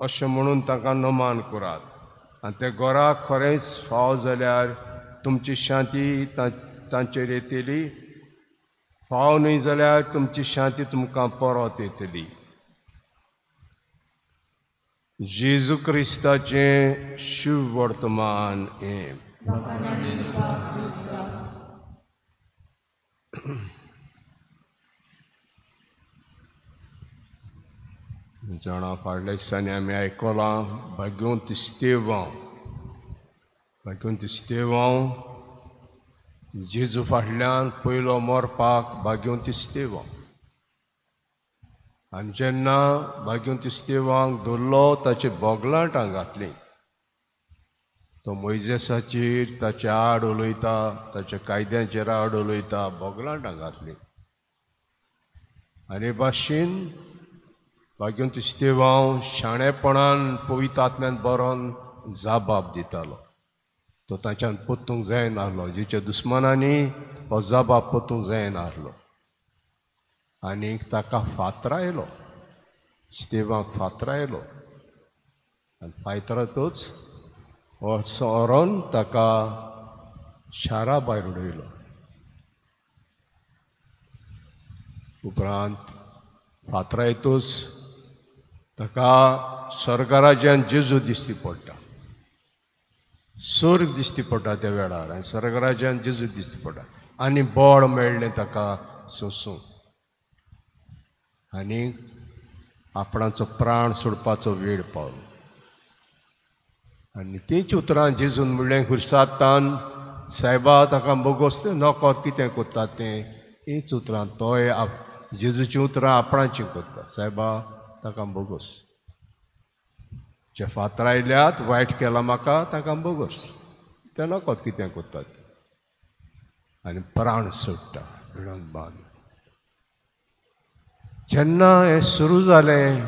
S6: अशें म्हणून तांकां नमान करात. आनी त्या घराक खरेंच फावो जाल्यार तुमची शांती तांचेर येतली, फावो न्हय जाल्यार तुमची शांती तुमकां परत येतली. जेजू क्रिस्ताचें शुभ वर्तमान हें. जाणा फाटल्या दिसांनी आमी आयकलां भाग्यवंत स्तेवांव, भाग्यवंत स्तेवांव जेजू फाटल्यान पयलो मरपाक भाग्यवंत स्तेवांव. आनी जेन्ना भाग्यवंत स्तेवांक धरलो ताचे बोगलाटां घातलीं. तो मोयजेसाचेर ताचे आड उलयता, ताच्या कायद्यांचेर आड उलयता, बोगलाटां घातलीं. आनी भाशेन भाग्यवंत स्तेवांव शाणेपणान पवित्र आत्म्यान बरोवन जाबाब दितालो. तो तांच्यान पोतूंक जायनासलो, जेच्या दुस्मानांनी हो जाबाब पोतूंक जायनासलो. आनी ताका फातरायलो, स्तेवांक फातरायलो. आनी फातरातूच व्हरोन ताका शारा भायर उडयलो. उपरांत फातरायतूच ताका स्वर्गराज्यान जेजू दिश्टी पडटा, स्वर्ग दिश्टी पडटा त्या वेळार. आनी स्वर्गराज्यान जेजू दिश्टी पडटा आनी बळ मेळ्ळें ताका सोंसूंक आनी आपणाचो प्राण सोडपाचो वेळ पावलो. आनी तेंच उतरां जेजून म्हणलें खुर्सातान, सायबा ताका बोगोस नोकर कितें करता तें. हीच उतरां तोय जेजूचीं उतरां आपणाचीं करता, सायबा ताका बोगोस, जे फातरायल्यात वायट केलां म्हाका ताका बोगोस, तें नोकर कितें करता तें. आनी प्राण सोडटा भिणोन बांद. जेन्ना हें सुरू जालें,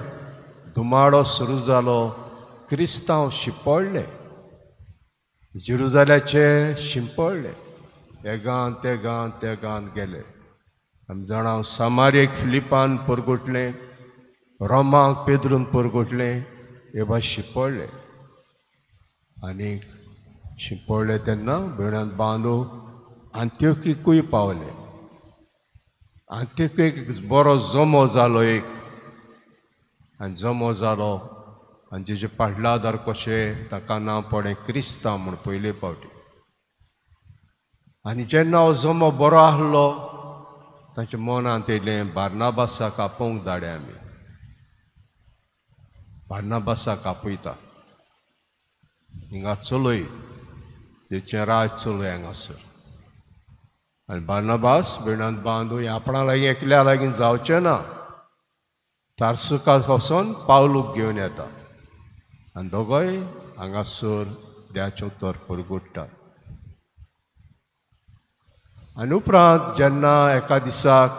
S6: धुमाडो सुरू जालो, क्रिस्तांव शिंपडले, जेरुजाल्याचे शिंपडले, हे गांव ते गांव ते गांवांत गेले. आमी जाणा सामारेक फिलिपान परगटलें, रोमाक पेद्रून परगटलें, हे भास शिंपडले. आनी शिंपडले तेन्ना भिणांत बांदू आंत्योकीकूय पावले. आंत्योकीक बरो जमो जालो एक, आनी जमो जालो आनी जेजे पाडलादार कशें ताका नांव पडलें क्रिस्तांव म्हूण पयले फावटी. आनी जेन्ना हो जमो बरो आसलो तांच्या मनांत येयलें बार्नाबासाक आपोवंक धाड्या आमी, बार्नाबासाक आपयता, हिंगा चलय, तेचें राज चलय हांगासर. आनी बार्नाबास भिणांत बांदू आपणा लागीं एकल्या लागीं जावचें ना, तारसुका वचोन पावलूक घेवन येता आनी दोगोय हांगासर देवाचें उतर परगुट्टात. आनी उपरांत जेन्ना एका दिसाक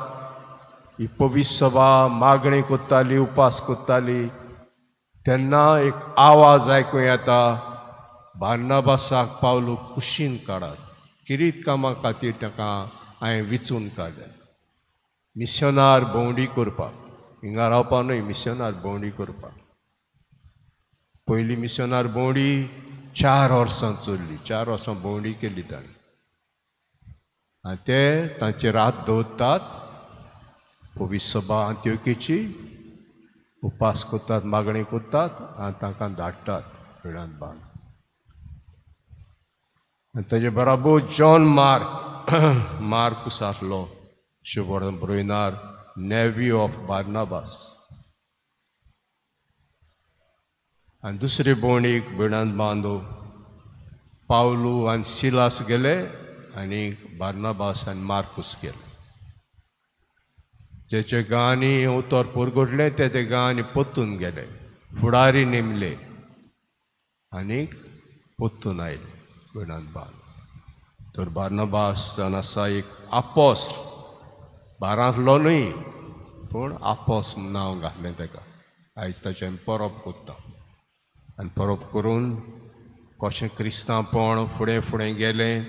S6: ही पवित्र सभा मागणी करताली, उपास करताली, तेन्ना एक आवाज आयकूं येता, बार्नाबासाक पावलूक कुशीन काडात, किरीत कामां खातीर ताका हांवें विचून काडलें, मिशनार भोंवडी करपाक, हिंगा रावपा न्हय, मिशनार भोंवडी करपाक. पयली मिशनार भोंवडी 4 वर्सां चल्ली, 4 वर्सां भोंवडी केली ताणें. आनी ते तांचे रात दवरतात, पवित्र सभा आंत्योकीची, उपास करतात, मागणी करतात आनी तांकां धाडटात भिणांत बांद. आनी ताजे बराबर जॉन मार्क, मार्कूस आसलो शुभवर्धन ब्रोयनार, नेव्यू ऑफ बार्नाबास. आनी दुसरे भोंवडीक भिणांत बांदो पावलू आनी सिलास गेले आनी बार्नाबास आनी मार्कूस गेले. जेचे गांवांनी उतर परगटलें ते ते गांवांनी परतून गेले, फुडारी नेमले आनी परतून आयले भिणांत बांद. तर बार्नाबास जावन आसा एक आपोस, बारांतलो न्हय पूण आपोस नांव घातलें ताका. आयज ताचें आमी परब करता. आनी परब करून कशें क्रिस्तांवपण फुडें फुडें गेलें,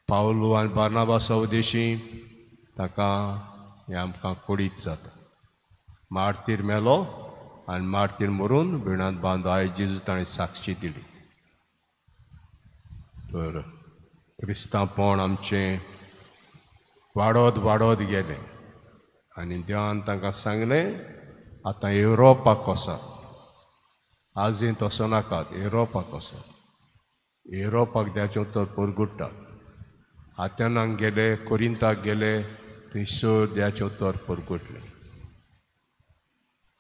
S6: पावलू आनी बार्नाबासा उदेशी ताका हें आमकां कोडीत जाता. मार्तीर मेलो आनी मार्तीर मरून भिणांत बांदो आयज जेजू ताणें साक्षी दिली. तर क्रिस्तांवपण आमचें वाडत वाडत गेलें आनी देवान तांकां सांगलें आतां युरोपाक वचात. आजींत वचो नाकात, युरोपाक वचत. युरोपाक देवाचें उतर परगुट्टात. आतेनाक गेले, कोरिंताक गेले, थंयसर देवाचें उतर परगुटलें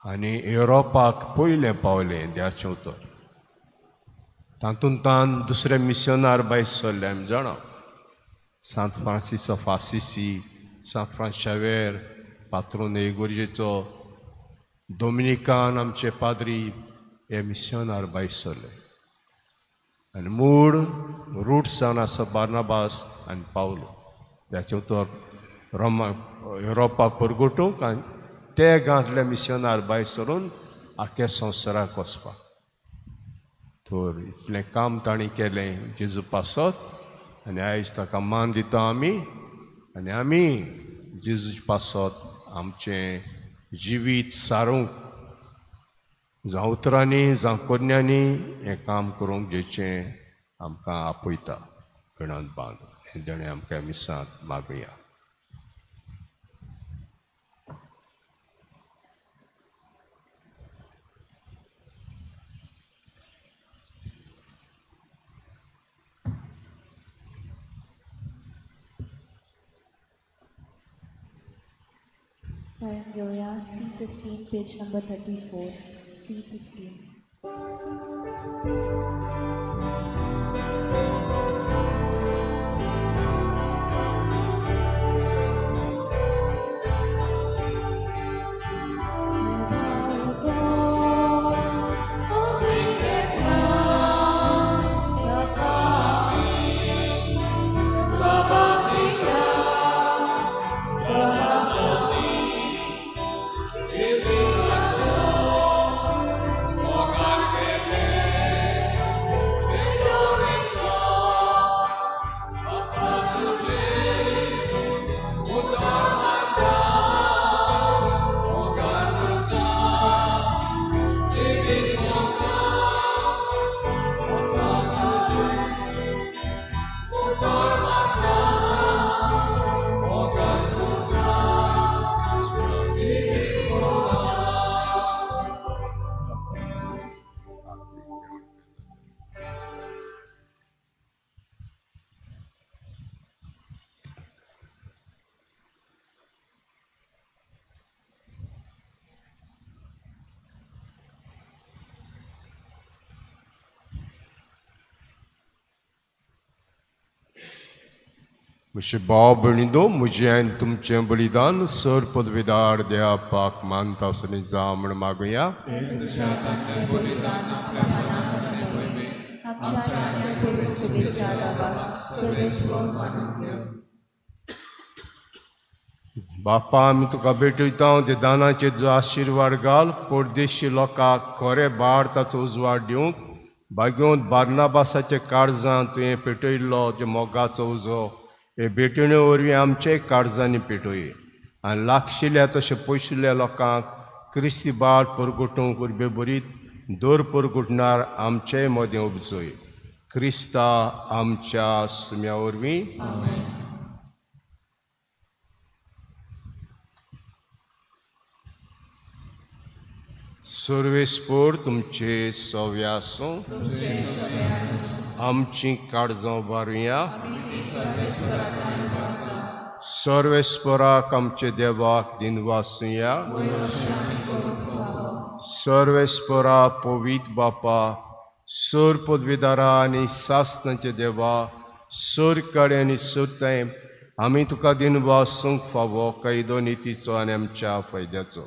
S6: आनी युरोपाक पयलें पावलें देवाचें उतर. तातूंत दुसरे मिशनार भायर सरले आमी जाणा, Sant Francis of Assisi, Sant Francis Xavier, पात्रोन इगोर्जेचो, Dominican आमचे पाद्री हे मिशनार भायर सरले. आनी मूळ रूट्स जावन आसा बार्नाबास आनी पावलो. देवाचें उतर रोमा युरोपाक परगटूंक आनी ते गांतले मिशनार भायर सरून आख्या संवसाराक वचपाक. तर इतलें काम तांणी केलें जेजू पासत आनी आयज ताका मान दिता आमी. आनी आमी जेजू पासत आमचें जिवीत सारूंक, जावं उतरांनी जावं कोन्यांनी हें काम करूंक जेचें आमकां आपयता गणांत बांद हें देणें आमकां मिसांत मागुया.
S8: घेवया C15 page number 34, C15.
S6: म्हजे भाव भयणींनो, म्हजें आनी तुमचें बलिदान सर पदवेदार देवा पाक मानता आसतना जावं म्हूण मागुया. बापा, आमी तुका भेटयता ते दानाचेर तुजो आशिर्वाद घाल, परदेशी लोकांक खरें भारताचो उजवाड दिवंक भाग्योंत बार्नाबासाच्या काळजान तुवें पेटयल्लो जे मोगाचो उजो हे भेटणे वरवीं आमचे काळजांनी पेटोवया आनी लागशिल्ल्या तशें पयसुल्ल्या लोकांक क्रिस्ती बाट परगटूंक उर्बे बरीत दर परगटणार आमचे मदें उपजय. क्रिस्ता आमच्या सुम्या वरवीं. सर्वेस्पोर तुमचे सव्या आसूं. आमची काळजां उबारुया. सर्वेस्पराक आमचे देवाक दिनवासुया. सर्वेस्परा पवित्र बापा, सर पदवीदारा आनी सासनाचे देवा, सर काडे आनी सरताय आमी तुका दिनवासूंक फावो कायदो नितीचो आनी आमच्या फायद्याचो.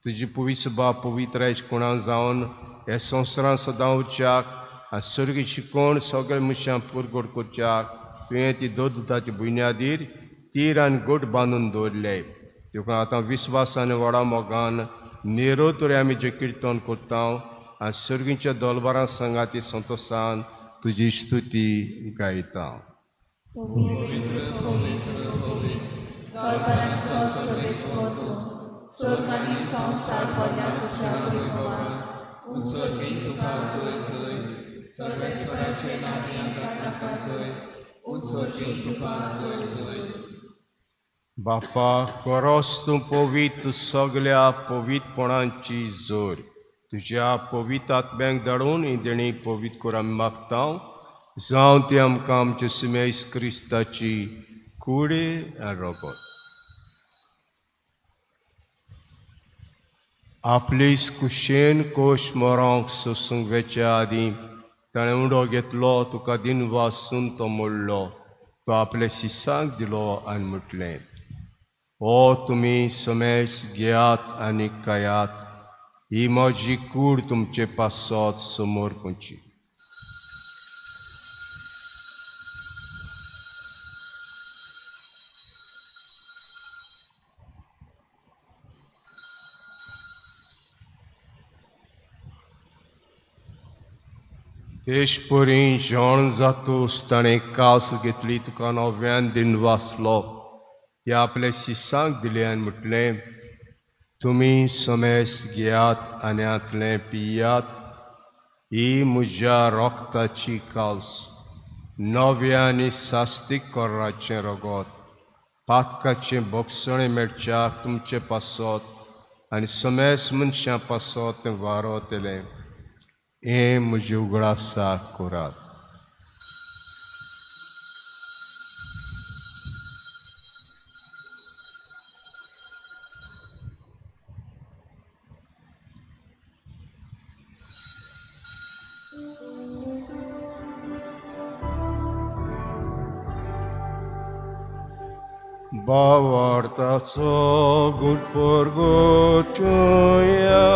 S6: तुजी पवित्र बाप पवित्राय कोणा जावन हे संवसारांत सदां उरच्याक आनी सर्गी शिकोवन सगळे मनशां पुरगोड करच्याक तुवें ती दोदुताची बुन्यादीर तीर आनी गोट बांदून दवरले. देखून आतां विस्वास आनी व्हडा मोगान नेरो तरी आमी जें किर्तन करता आनी सर्गीच्या दोलबारां सांगाती संतोशान तुजी स्तुती गायता. बापा, करोस तूं पवित्र सगल्या पवित्रपणाची जोर. तुज्या पवित्र आत्म्याक धाडून ही देणी पवित्र कर आमी मागता, जावं ती आमकां आमचे सुमेस क्रिस्ताची कूड आनी रगत. आपलीच कुशेन कोश मरोंक सोसूंक वेच्या आदीं ताणें उंडो घेतलो, तुका दिन वासून तो मोडलो, तो आपल्या शिसांक दिलो आनी म्हटलें, हो तुमी समेस घेयात आनी खायात, ही म्हजी कूड तुमचे पासत समोर पुची. तेशपरी जेवण जातूस ताणें कास घेतली, तुका नव्यान दिन वाचलो, ती आपल्या शिसांक दिलें आनी म्हटलें, तुमी समेस घेयात आनी हांतलें पियात, ही म्हज्या रोगताची कास, नव्या आनी सास्तीक कोर्राचें रगत, पातकाचें बोगसणें मेळच्याक तुमचे पासत आनी समेस मनशां पासत तें वारोतलें. हें म्हजें उगडासाक करात. भावार्थाचो गुटपोर चोया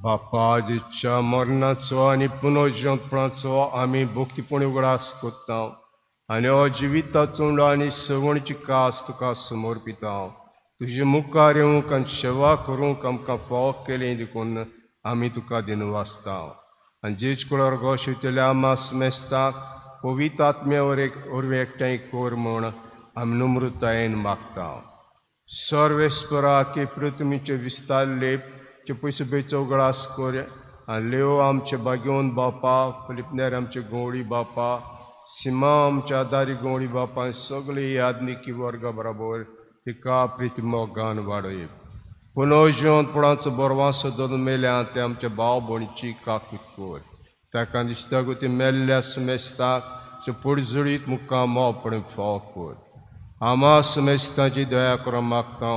S6: बापाच्या मरणाचो आनी पुनर्जिवपणाचो आमी भक्तीपणी उगडास करता आनी हो जिविताचो उंडो आनी सवणची कास तुका समर्पिता. तुजे मुखार येवंक आनी सेवा करूंक आमकां फावो केली देखून आमी तुका दिनवासता. आनी जेज कुळार गोश वयतल्या मास मेस्ताक पवित्र आत्म्या वरवीं एकठांय कर म्हूण आमी नम्रतायेन मागता. सर्वेस्परा की पृथ्वीचे विस्तार लेप चे पयसो बेचो उगडास कर आनी लेव आमचे बागेवन बापा, फिलिपनेर आमचे गवळी बापा, सीमा आमच्या आदारी गवळी बापा, सगळे यादनिकी वर्गा बराबर तिका प्रिती मोगान वाडय. पुनर्जिवंतपणाचो बरवासो धरून मेल्या ते आमच्या भाव भयणीची काकूत कर. ताका दिसता गो ती मेल्ल्या सुमेस्ताक पुडजुळीत मुखार मोवपण फावो कर. आमा सुमेस्ताची दया करून मागता.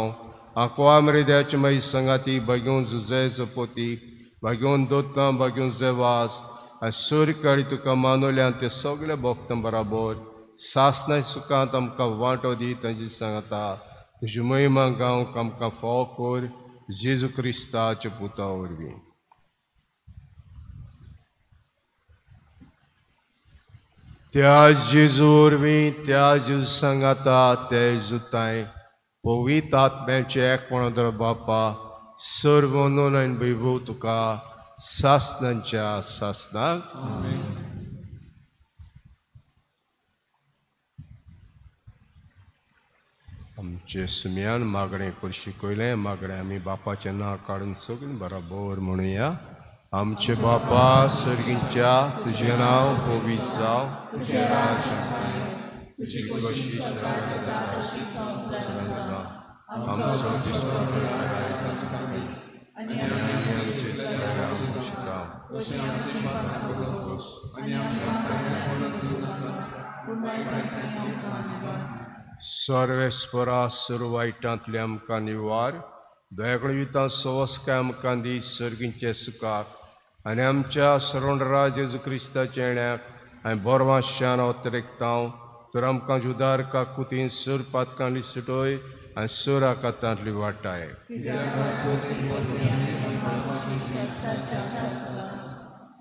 S6: आंकवा मरे मागीर संगाती बागेवन जुजे जपोती, बागेवन दोतां, बागेवन जेवास आनी सूर्यकाळी तुका मानवल्यान ते सगळे भक्तां बराबर सासना सुखांत आमकां वांटो दी. तांची सांगता तुजी महिमा गावंक आमकां फावो कर, जेजू क्रिस्ताच्या पुता वरवीं. त्या जेजू वरवीं, त्या जेजू सांगाता, त्या जेजू पवित्र आत्म्याचें एकपण दर बापा, सर्व नोन आनी वैभव तुका सासनांच्या सासनाक. आमचे सुम्यान मागणें कर शिकयलें, मागणें आमी बापाचें नांव काडून सगळीं बराबर म्हणुया. आमचे बापा सर्गींच्या, तुजें नांव पवित्र जावं, तुजें राज्य तुजी खोशी आमचो सर्वेस्परा सर्व वायटांतले आमकां निवार, दयाकडेन विता सवस्काय आमकां दी सर्गींचे सुखाक आनी आमच्या सरोंडरा जेजू क्रिस्ताच्या येण्याक आनी बरवा शान अवतरेकता तर आमकां जुदार काकुतीन सुर पातकांली सुटोय आनी सुर आकातांतली वाटाय.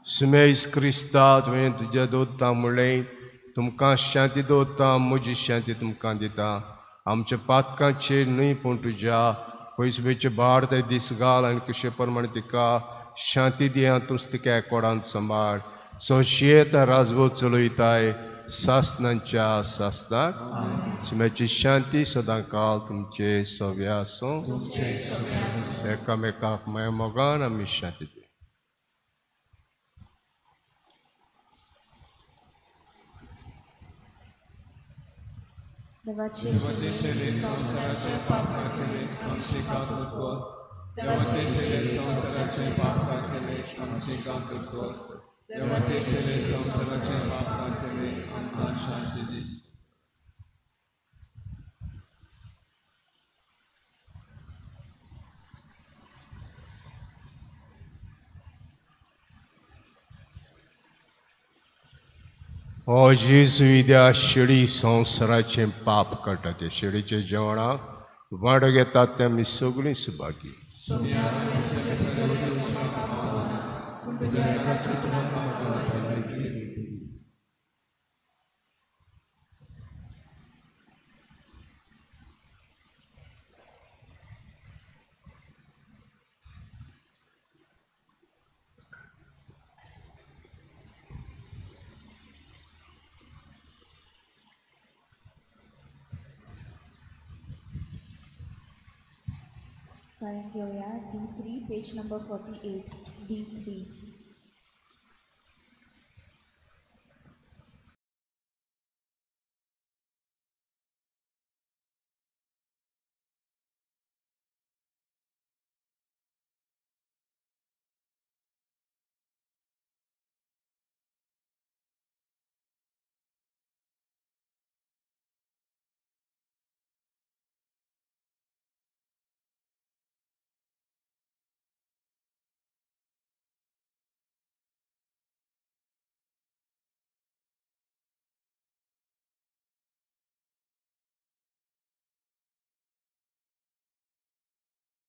S6: सुमेस क्रिस्ता तुवें तुज्या दवरता म्हणलें, तुमकां शांती दवरता, म्हजी शांती तुमकां दिता. आमच्या पातकांचेर न्हय पूण तुज्या पयसुबेचे भार ते दीस घाल आनी कशे प्रमाणे तिका शांती दी आनी तूंच तिका एकोडान सांबाळ. सोंशियेत राजवट चलयताय सासनांच्या सासनाक. सुम्याची शांती सदां काल तुमचे सव्या आसूं. एकामेकाक माया मोगान आमी शांती दिवया.
S8: देवाचे
S2: शरीर संवसाराचे पाप काडटले आमचे काकूत कर. देवाचे शरीर संवसाराचे पाप काडटले आमचे काकूत कर. देवाचे शरीर संवसाराचे पाप काडटले आमकां शांती दी.
S6: ओ जेजू त्या शेळी संवसाराचें पाप काडटा ते शेळीच्या जेवणाक वांटो घेतात ते आमी सगळीं सुभागी.
S8: Current घेवया D3 page number 48 D3.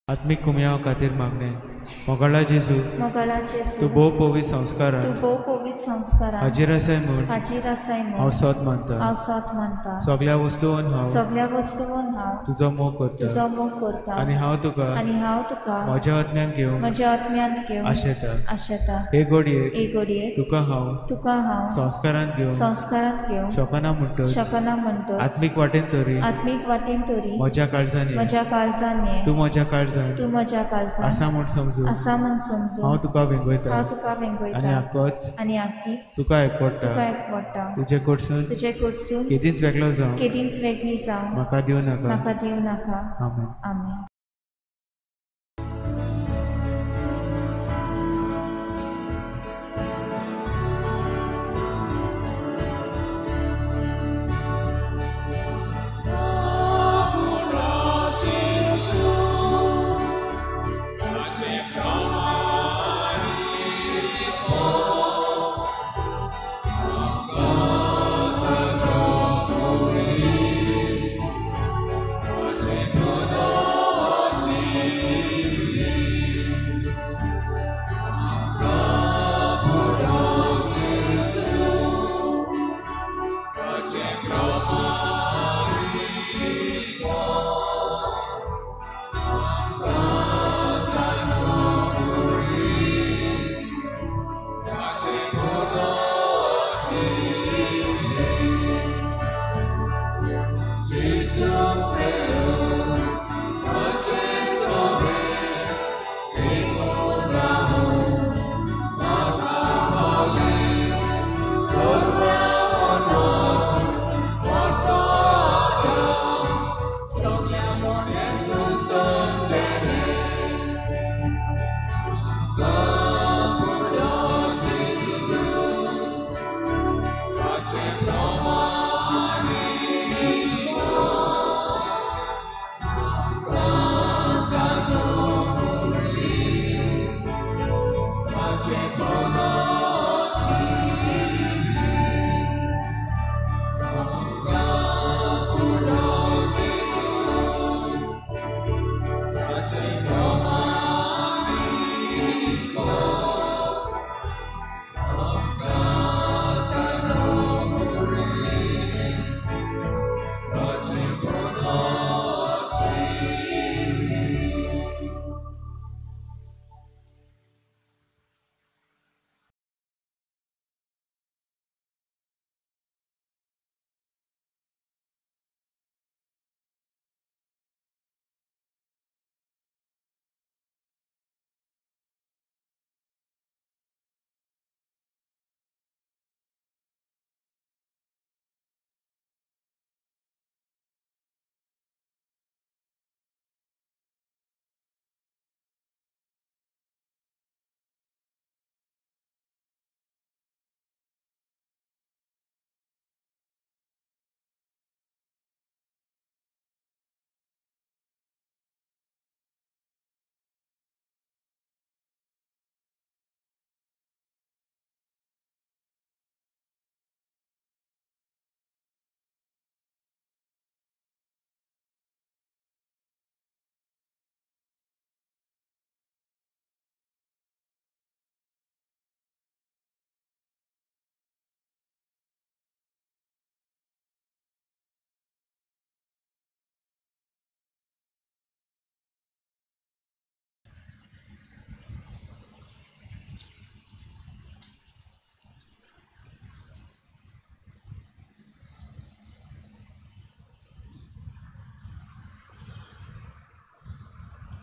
S9: आत्मीक कुमयाव खातीर मागणें. मोगाळा जेजू,
S8: मोगाळा जेजू,
S9: तूं भोव पवित्र संस्कारान,
S8: तूं भोव पवित्र संस्कारान
S9: हाजीर आसाय म्हूण,
S8: हाजीर आसाय म्हूण
S9: हांव सोद मानता,
S8: हांव सोद मानता.
S9: सगळ्या वस्तून हांव,
S8: सगळ्या वस्तून हांव
S9: तुजो मोग करता,
S8: तुजो मोग करता.
S9: आनी हांव तुका,
S8: आनी हांव तुका
S9: म्हज्या आत्म्यान घेवन,
S8: म्हज्या आत्म्यांत घेवन
S9: आशेता,
S8: आशेता.
S9: हे घडयेक,
S8: हे घडयेक
S9: तुका हांव,
S8: तुका हांव
S9: संस्कारांत घेवन,
S8: संस्कारांत घेवन
S9: शकना म्हणटच,
S8: शकना म्हणटच
S9: आत्मीक वाटेन तरी,
S8: आत्मीक वाटेन तरी
S9: म्हज्या काळजान,
S8: म्हज्या काळजान
S9: तूं म्हज्या काळजान,
S8: तूं म्हज्या काळजान
S9: आसा म्हूण समजून,
S8: आसा म्हूण समजून
S9: हांव तुका वेंगयता,
S8: हांव तुका वेंगयता.
S9: आनी आकोच,
S8: आनी आकीच
S9: तुका एकवडटा,
S8: तुका एकवडटा.
S9: तुजे कडसून,
S8: तुजे कडसून
S9: केदींच वेगळो जावं,
S8: केदींच वेगळी जावं
S9: म्हाका दिवं नाका,
S8: म्हाका दिवं नाका.
S9: आमेन.
S8: आमेन.
S2: Oh,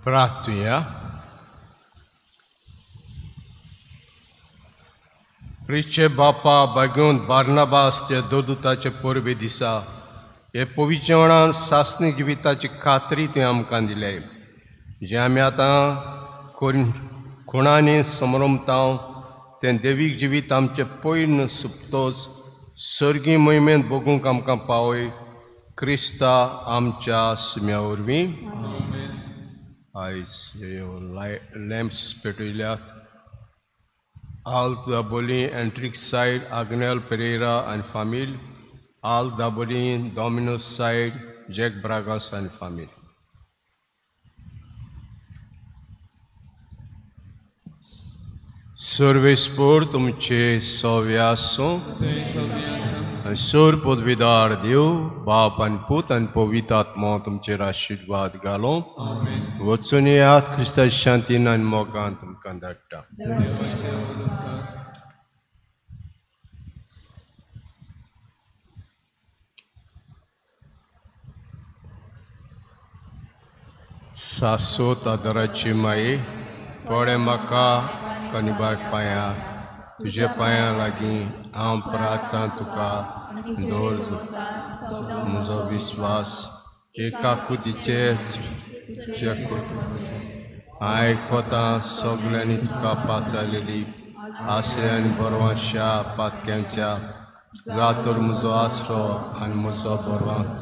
S6: प्रार्थुया. प्रिचे बापा बागेवन बार्नाबास ते दोदुताचे परबे दिसा हे पवित्रपणान सासणी जिविताची खात्री तुवें आमकां दिले, जें आमी आतां खुणांनी समरमता तें देवीक जिवीत आमचें पयन सुपतोच सर्गी मोहिमेंत भोगूंक आमकां पावय क्रिस्ता आमच्या सुम्या वरवीं. आयज lamps पेटयल्यात. Al Dabolim Antrix side Agnel Pereira आनी फामील, Al Dabolim Domino's side Jack Bragas आनी फामील. सर्वेस्पोर तुमचे सव्य आसूं. सोर पदवीदार देव बाप आनी पूत आनी पवित्र आत्मो तुमचेर आशिर्वाद घालूं. वचून येयात क्रिस्ताच्या शांतीन आनी मोगान तुमकां धाडटा. सासोत आदाराची माये पळे म्हाका कनिबाग पांयां तुज्या पांयां लागीं हांव प्रार्थना तुका दवर म्हजो विस्वास एका कुतीचे आयकता सगल्यांनी तुका पाचारलेली आसरे आनी बरवांच्या पातक्यांच्या जातोर म्हजो आसरो आनी म्हजो बरवांस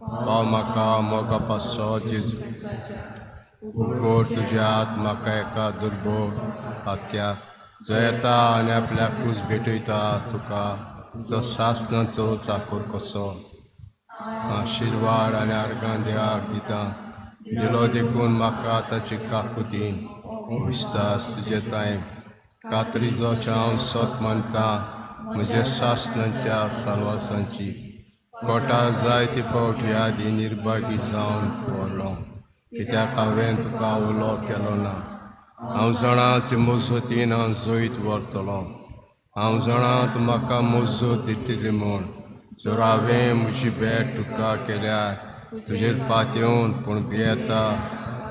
S6: पाव म्हाका मोगा पासो जेजू उगड तुज्या हात म्हाका एका दुर्बोळ पातक्याक जो येता आनी आपल्याकूच भेटयता तुका जो सासनाचो चाकोर कसो आशिर्वाद आनी आर्गां देवाक दिता दिलो देखून म्हाका ताची काकुतीन विस्तास तुजे तांय कात्रीचो हांव सत मानता म्हज्या सासनाच्या सालवासांची कोटा जायते फावट ह्या आदी निर्भागी जावन पडलो कित्याक हांवें तुका उलो केलो ना. हांव जाणा ती मजतीन हांव जैत व्हरतलो. हांव जाणा तूं म्हाका मजत दितली म्हूण जर हांवें म्हजी भेट तुका केल्यार तुजेर पातयेवन पूण भियेता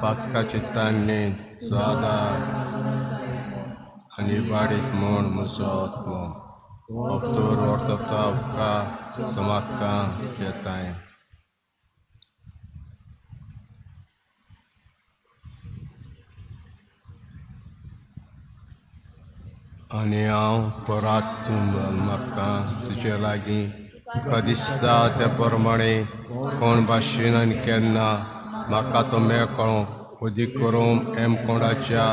S6: पातकाचे ताणणेन तुजो आदार आनी वाडीत म्हूण म्हजो आत्मो अप्तोर वर्तता उपकार समागता येताय. आनी हांव परत मागता तुजे लागीं तुका दिसता त्या प्रमाणे कोण भाशेन आनी केन्ना म्हाका तो मेळ कळोंक अदीक करून एम कोणाच्या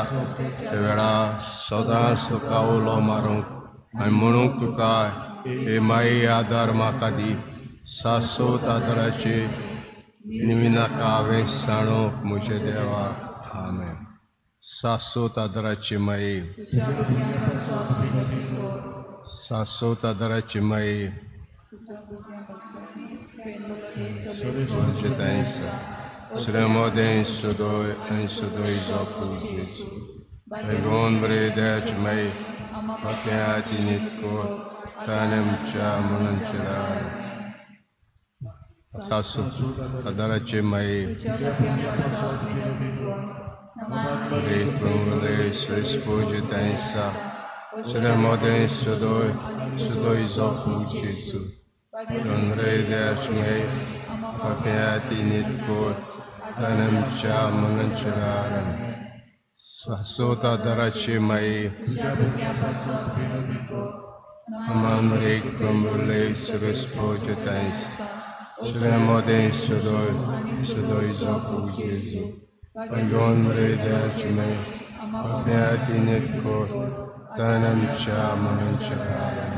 S6: वेळा सदांच तुका उलो मारूंक आनी म्हणूंक तुका हे माई आदार म्हाका दी. सासोत आदाराचे निमिनाका हांवें सांडूंक म्हज्या देवा. आमेन. सासोत आदाराची माई, सासोत आदाराची माई, श्रेमोदें सुदोय आनी सुदोय जापू जेजू बेगोन बरे दयाची माई पत्या तिनीत ताणेमच्या म्हणून सासोत आदाराची माई Sremode sudoi sudoi zofu Jesu. Donre deachmei papiati nitko tanam cha mananchararam. Sasota darache mai Amanre krumule srespojetais. Sremode sudoi sudoi zofu Jesu. Donre deachmei papiati nitko tanam cha mananchararam.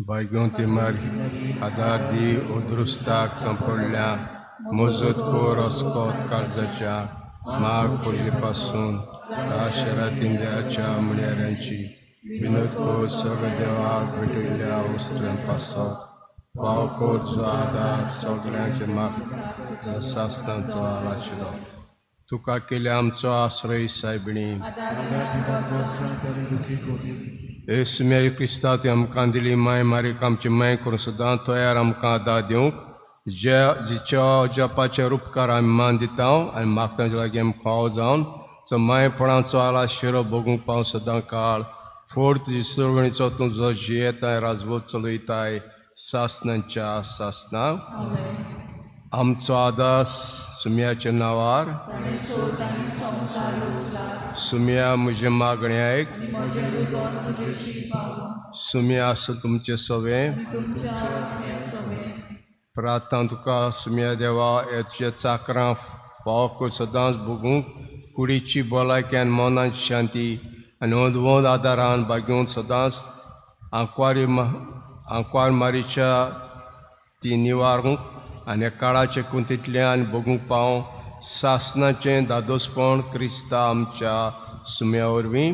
S6: Baigonti mari आदार उद्रुस्ताक संपडल्या मजत कोर अस्कोत काळजाच्या माग पडले पासून शरातिंद्याच्या म्हणयाऱ्यांची विनोद कोर सगळ्या देवाक भेटयल्ल्या वस्त्रां पासत फाव कोर जो आदार सगळ्यांचे माग सासनाचो आलाशिल्लो तुका केल्या आमचो आश्रय सायबिणी येसू क्रिस्ता तुवें आमकां दिली माय मारीक आमची माय करून सदां तयार आमकां आदार दिवंक जे जिच्या जपाचे उपकार आमी मान दिता आनी मागता लागीं आमी फावो जावन सो मायपणाचो आला शिरो भोगूंक पाव सदां काळ फोड तुजी सुरवणीचो तूं जो जियेताय राजवत चलयताय सासनाच्या सासना. आमचो आदार सुम्याच्या नांवार. सुम्या म्हजें मागणें आयक. सुम्या आसा तुमचें सवें. प्रार्थना तुका सुम्या देवा हे तुज्या चाकरां फावो सदांच भोगूंक कुडीची भलायकी आनी मनाची शांती आनी वंद आदारान बागेवन सदांच आंकवार मारीच्या ती निवारूंक आनी काळाचे कुंतींतल्यान भोगूंक पाव सासनाचें दादोसपण क्रिस्ता आमच्या सुम्या वरवीं.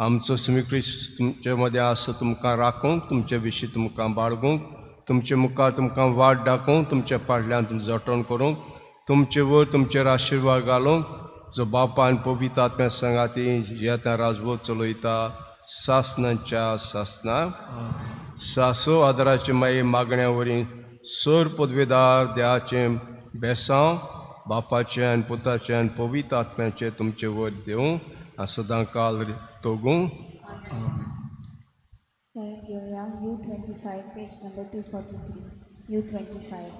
S6: आमचो सुमी क्रिस्त तुमचे मदें आसा तुमकां राखूंक, तुमचे विशीं तुमकां बाळगूंक, तुमचे मुखार तुमकां वाट दाखोवंक, तुमच्या फाटल्यान तुमचो जटण करूंक, तुमचे वयर तुमचेर आशिर्वाद घालूंक, जो बापान पवित्र आत्म्या सांगाती जियेता राजवत चलयता सासनाच्या सासना. सासो आदाराचे मागीर मागण्या वरीं सर पदवेदार देवाचें बेसांव बापाचें आनी पुताचें आनी पवित्र आत्म्याचें तुमचे वयर दिवं आनी सदां काल तोगूं.
S8: U25, page number 243. U25.